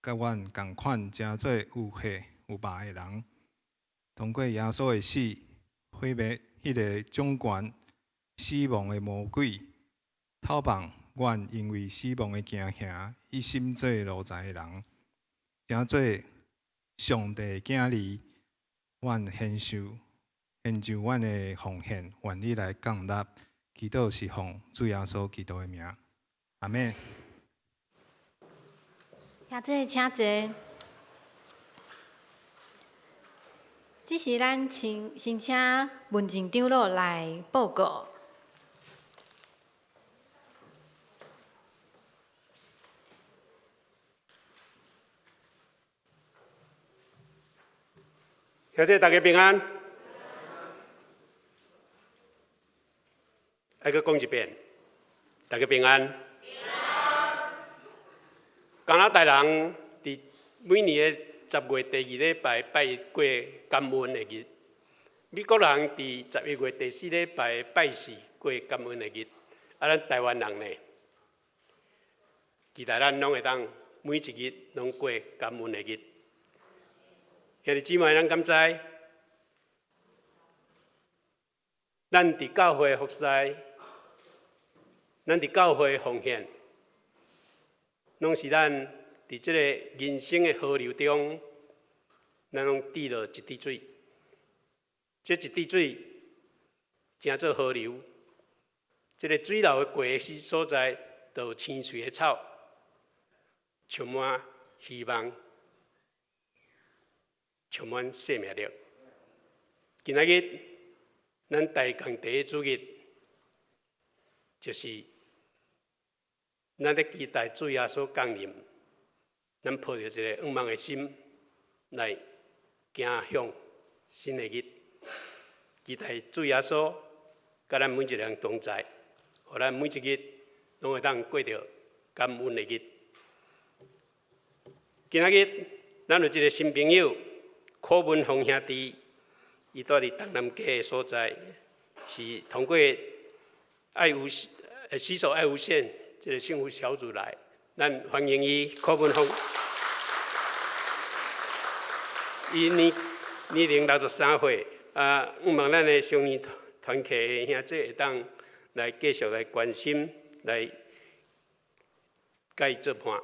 佮阮仝款，成做有血有肉的人。通過耶穌的死，毀滅彼个掌權死亡的魔鬼，透放阮因為死亡的驚嚇，一心做奴才的人，成做上帝的囝兒。阮獻上獻上阮的奉獻，願你來降納。祈禱是奉主耶穌基督的名，阿們。兄弟，請坐。這時，咱請先請文靜長老來報告。兄弟，大家平安。愛閣講一遍，大家平安。加拿大人佇每年的10月第二禮拜拜一過感恩的日，美國人佇11月第四禮拜拜四過感恩的日，啊，咱台灣人呢？期待咱攏會當每一日攏過感恩的日。兄弟姊妹，咱敢知？咱佇教會服侍，咱佇教會奉獻，攏是咱佇這個人生的河流中，咱攏滴落一滴水。這一滴水，成做河流。這个水流的過的所在，就有青翠的草，充滿希望，充滿生命力。今仔日，咱大工第一主日，就是咱咧期待主耶穌降臨，咱抱著一个向望的心來行向新的日，期待主耶穌佮咱每一个人同在，予咱每一日攏會當過著感恩的日。今仔日，咱有一个新朋友柯文峰兄弟，伊住佇東南街的所在，是通過愛無洗手愛無限這个幸福小組來，咱歡迎伊柯文峰。伊年齡63歲，啊，向望咱的少年團契的兄弟會當來繼續來關心，來佮伊做伴。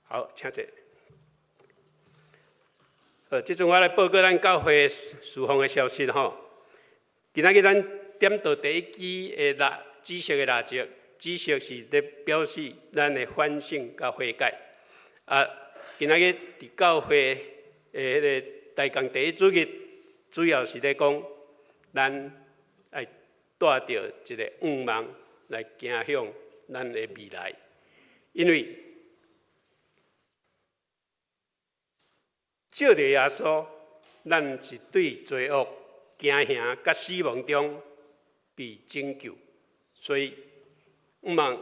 好，請坐。這陣我來報告咱教會事奉的消息吼。今仔日咱點著第一支的蠟，紫色的蠟燭，紫色是咧表示咱的反省佮悔改。啊，今仔日佇教會的彼个大工第一主日，主要是咧講，咱愛帶著一个向望來行向咱的未來，因為藉著耶穌，咱是對罪惡、驚嚇佮死亡中被拯救。所以，向望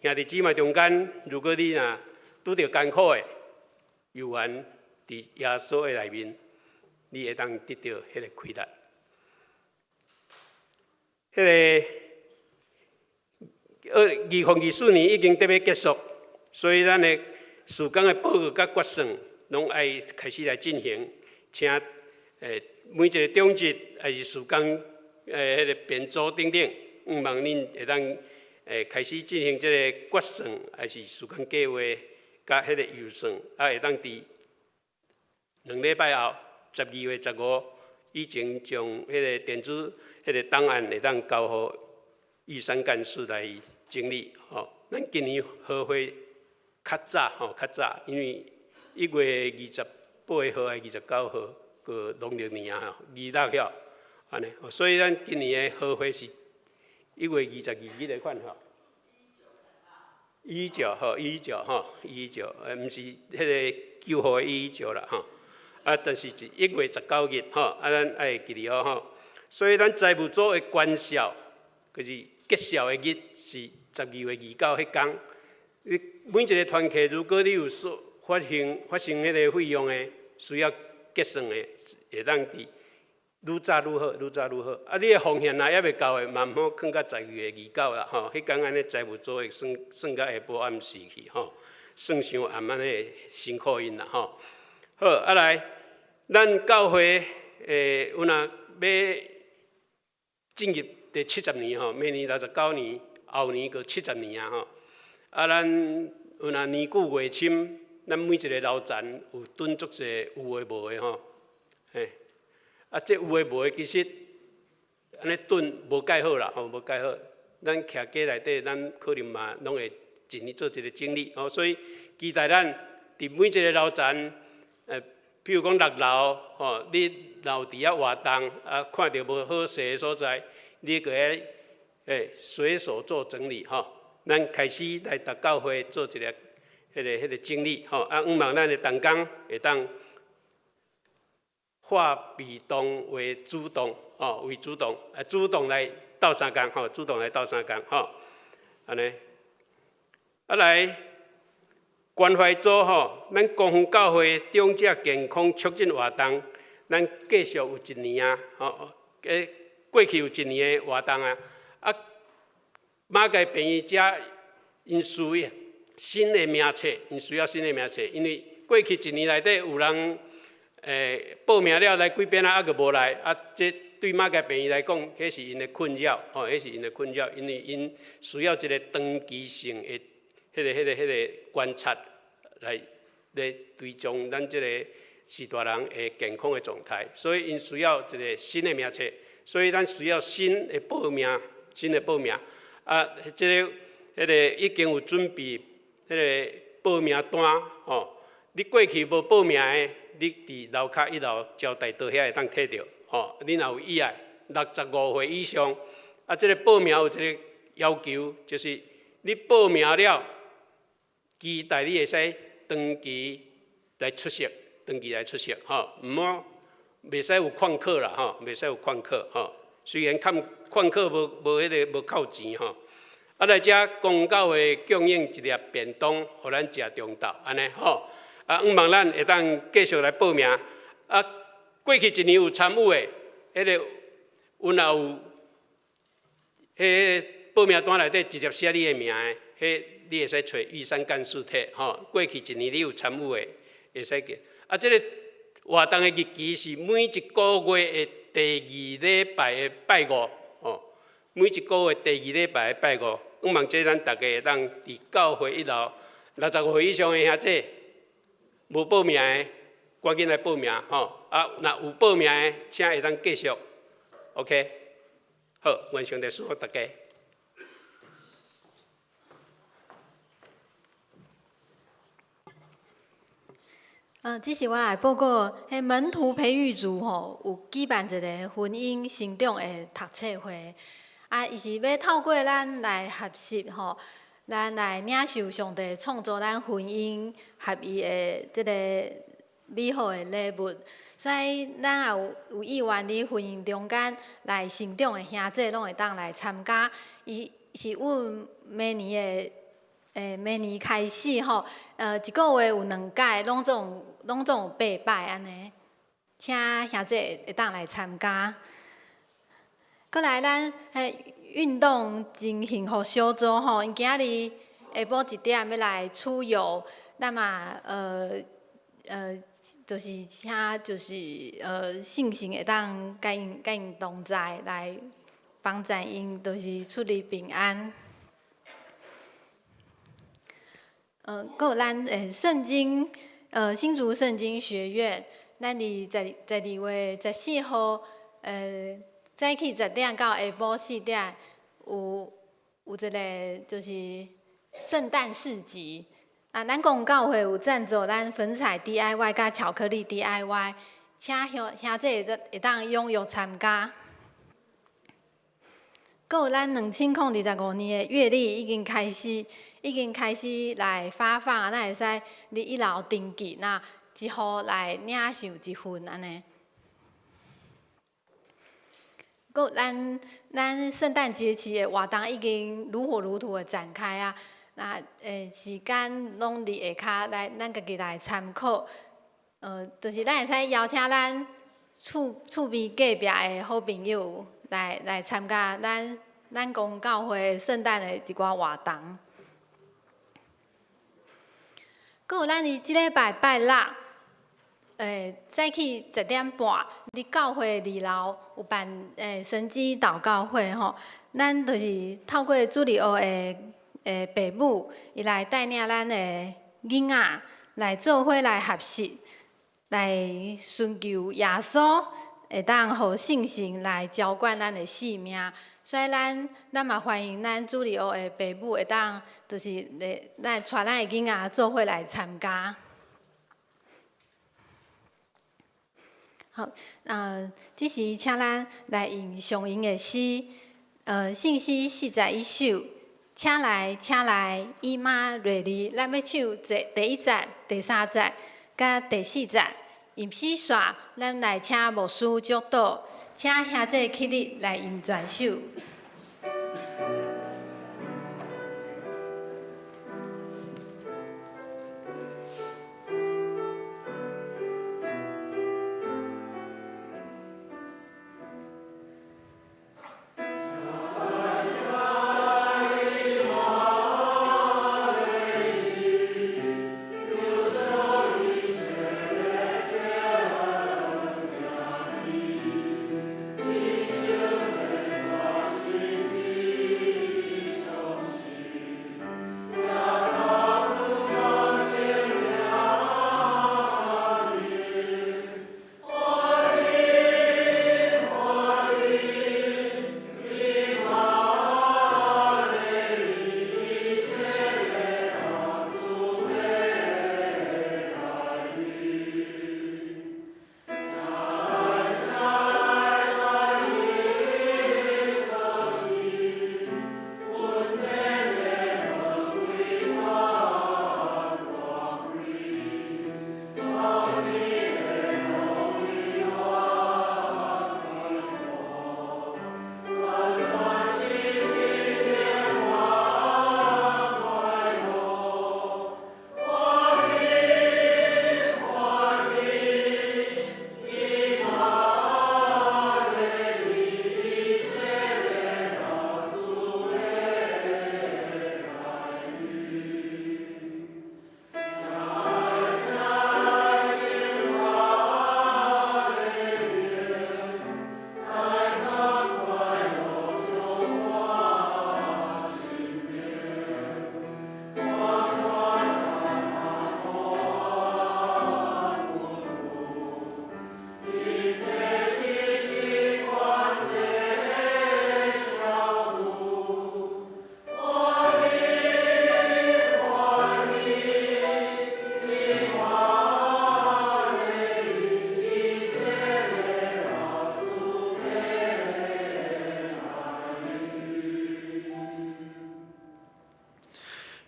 兄弟姊妹中間，如果你若拄著艱苦的，猶原佇耶穌的內面，你會當得著彼个氣力。彼个2024年已經得欲結束，所以咱的事工的報告佮決算，攏愛開始來進行，請每一个長執抑是事工彼个編組等等，向望恁會當開始進行這个決算，抑是事工計劃佮彼个預算，啊會當佇2禮拜後，12月15以前，將彼个電子彼个檔案會當交予預算幹事來整理。吼，咱今年合會較早吼，較早，因為1月28號還29號，過農曆年啊，吼，26曉，按呢，所以咱今年的合會是1月22日的款吼。一九吼，一九吼，一九，毋是彼个9號的一九啦吼。啊，但是是1月19日吼，啊，咱愛記得吼。所以咱財務組的關銷，就是結銷的日是12月29彼工。你每一个團契，如果你有所發生彼个費用的，需要結算的，會當佇愈早愈好，愈早愈好。啊，你的奉獻若猶未夠的，嘛毋好囥到12月29啦，吼。彼工按呢財務組會算算到下晡暗時去，吼，算傷暗按呢辛苦𪜶啦，吼。好，啊來，咱教會有若欲進入第七十年吼，明年69年，後年閣七十年啊吼。啊，咱有若年久月深，咱每一个樓層有囤足濟有的無的吼，嘿。啊，這有的無的其實按呢囤無蓋好啦，吼，無蓋好。咱徛家內底，咱可能嘛攏會盡力做一個整理，吼。所以期待咱佇每一個樓層，譬如講六樓，吼，你若有佇遐活動，啊，看著無好勢的所在，你閣愛隨手做整理，吼。咱開始來逐教會做一個彼個整理，吼。啊，向望咱的同工會當化被動為主動，吼，為主動，啊，主動來鬥相共，吼，主動來鬥相共，吼，按呢，啊來關懷組吼，咱光復教會長者健康促進活動，咱繼續有一年啊，吼，過去有一年的活動啊，啊，馬偕病院遮𪜶需要新的名冊，𪜶需要新的名冊，因為過去一年內底有人報名了來幾遍啊，猶閣無來，啊，這對馬偕病院來講，彼是𪜶的困擾，吼，彼是𪜶的困擾，因為𪜶需要一個長期性的彼個觀察來來追蹤咱這個序大人的健康的狀態，所以𪜶需要一個新的名冊，所以咱需要新的報名，新的報名，啊，這個彼個已經有準備彼個報名單，吼，你過去無報名的，你佇樓跤一樓招待桌遐會當提著，吼，你若有意愛，65歲以上，啊，這個報名有一個要求，就是你報名了，期待你會使長期來出席，長期來出席，吼，毋好，袂使有曠課啦，吼，袂使有曠課，吼。雖然曠曠課無無彼個無扣錢，吼。啊，來遮公教會供應一粒便當，予咱食中晝，按呢，吼。啊，向望咱會當繼續來報名。啊，過去一年有參與的，彼個阮也有，彼報名單內底直接寫你的名的，彼你會使揣玉山幹事提，吼。過去一年你有參與的，會使記。啊，這個活動的日期是每一個月的第二禮拜的拜五，吼。每一個月第二禮拜的拜五，向望這咱逐家會當佇教會一樓65歲以上的兄弟。無報名的，趕緊來報名吼！啊，若有報名的，請會當繼續。OK，好，願上帝賜福大家。這是我來報告，彼門徒培育組吼，有舉辦一個婚姻成長的讀冊會。啊，伊是欲透過咱來學習吼。咱來領受上帝創造咱婚姻合一的這个美好的禮物，所以咱也有有意願佇婚姻中間來成長的兄弟，攏會當來參加。伊是阮明年的明年開始吼，一個月有兩擺，攏總攏總有八擺按呢，請兄弟會當來參加。閣來咱運動真幸福小組吼，𪜶今仔日下晡一點欲來出遊，咱嘛就是請就是信心會當共𪜶共𪜶同在來幫助𪜶，就是出入平安。閣有咱聖經新竹聖經學院，咱佇12月14號早起10點到下晡4點，有有一个就是聖誕市集。啊，咱公教會有贊助咱粉彩 DIY 佮巧克力 DIY，請兄兄弟會當踴躍參加。閣有咱2025年的月曆已經開始，已經開始來發放，咱會使佇一樓登記，那一戶來領受一份按呢。閣咱咱聖誕節期的活動已經如火如荼的展開啊！那時間攏佇下跤來，咱家己來參考。就是咱會使邀請咱厝邊隔壁的好朋友來參加咱公教會聖誕的一寡活動。閣有咱佇這禮拜拜六，早起10點半，佇教會二樓有辦神蹟禱告會吼。咱就是透過主日學的爸母，伊來帶領咱的囡仔來做伙來學習，來尋求耶穌，會當予聖神來澆灌咱的生命。所以咱嘛歡迎咱主日學的爸母會當，就是來來帶咱的囡仔做伙來參加。好，這時請咱來用上用的詩，聖詩41首，請來，請來，以馬內利，咱欲唱第一節、第三節、佮第四節。吟詩煞，咱來請牧師祝禱，請兄弟起立來吟全首。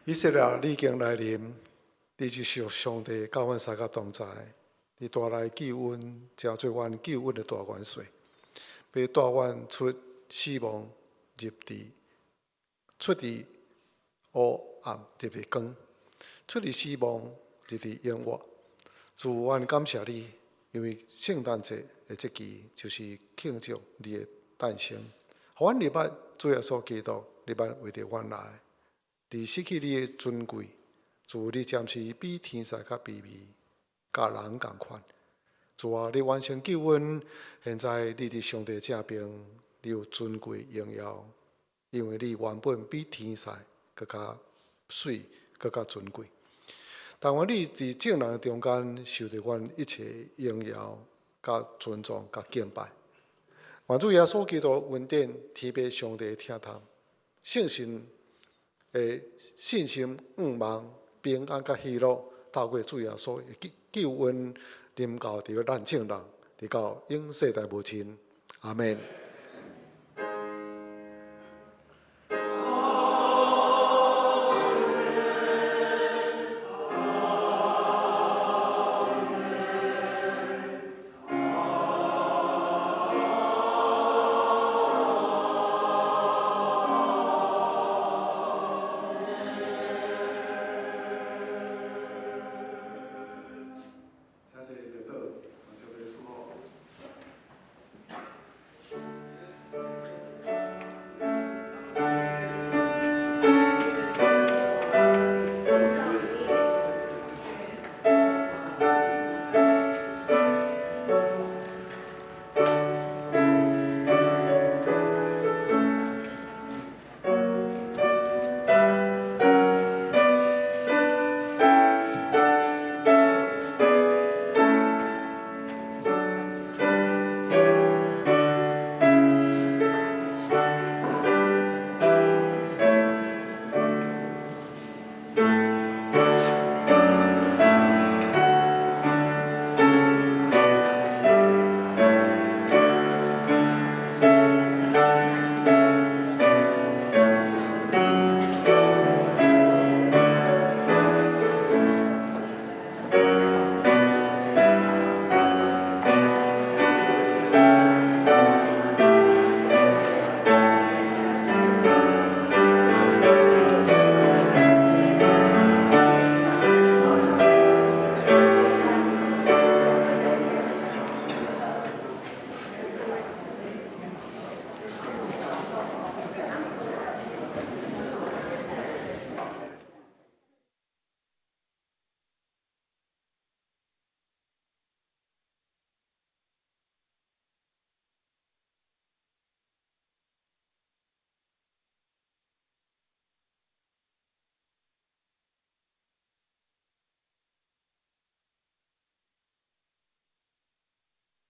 以色列，你已經來臨，你就是上帝佮阮相佮同在，你帶來救恩，成做阮救恩的大元帥，欲帶阮出死亡入佇，出佇黑暗入佇光，出佇死亡入佇永活。主，阮感謝你，因為聖誕節的節期就是慶祝你的誕生，予阮入捌主耶穌基督，入捌為著阮來。你失去你的尊貴，主，你暫時比天使較卑微，佮人仝款。主啊，你完成救恩，現在你佇上帝正邊，你有尊貴榮耀，因為你原本比天使閣較媠，閣較尊貴。但願你佇眾人中間受著阮一切榮耀、佮尊重、佮敬拜。願主耶穌基督恩典、天父上帝疼痛、聖神的信心、向望、平安佮喜樂，透過主耶穌的救恩，臨到佇咱眾人，直到永世代無盡。阿們。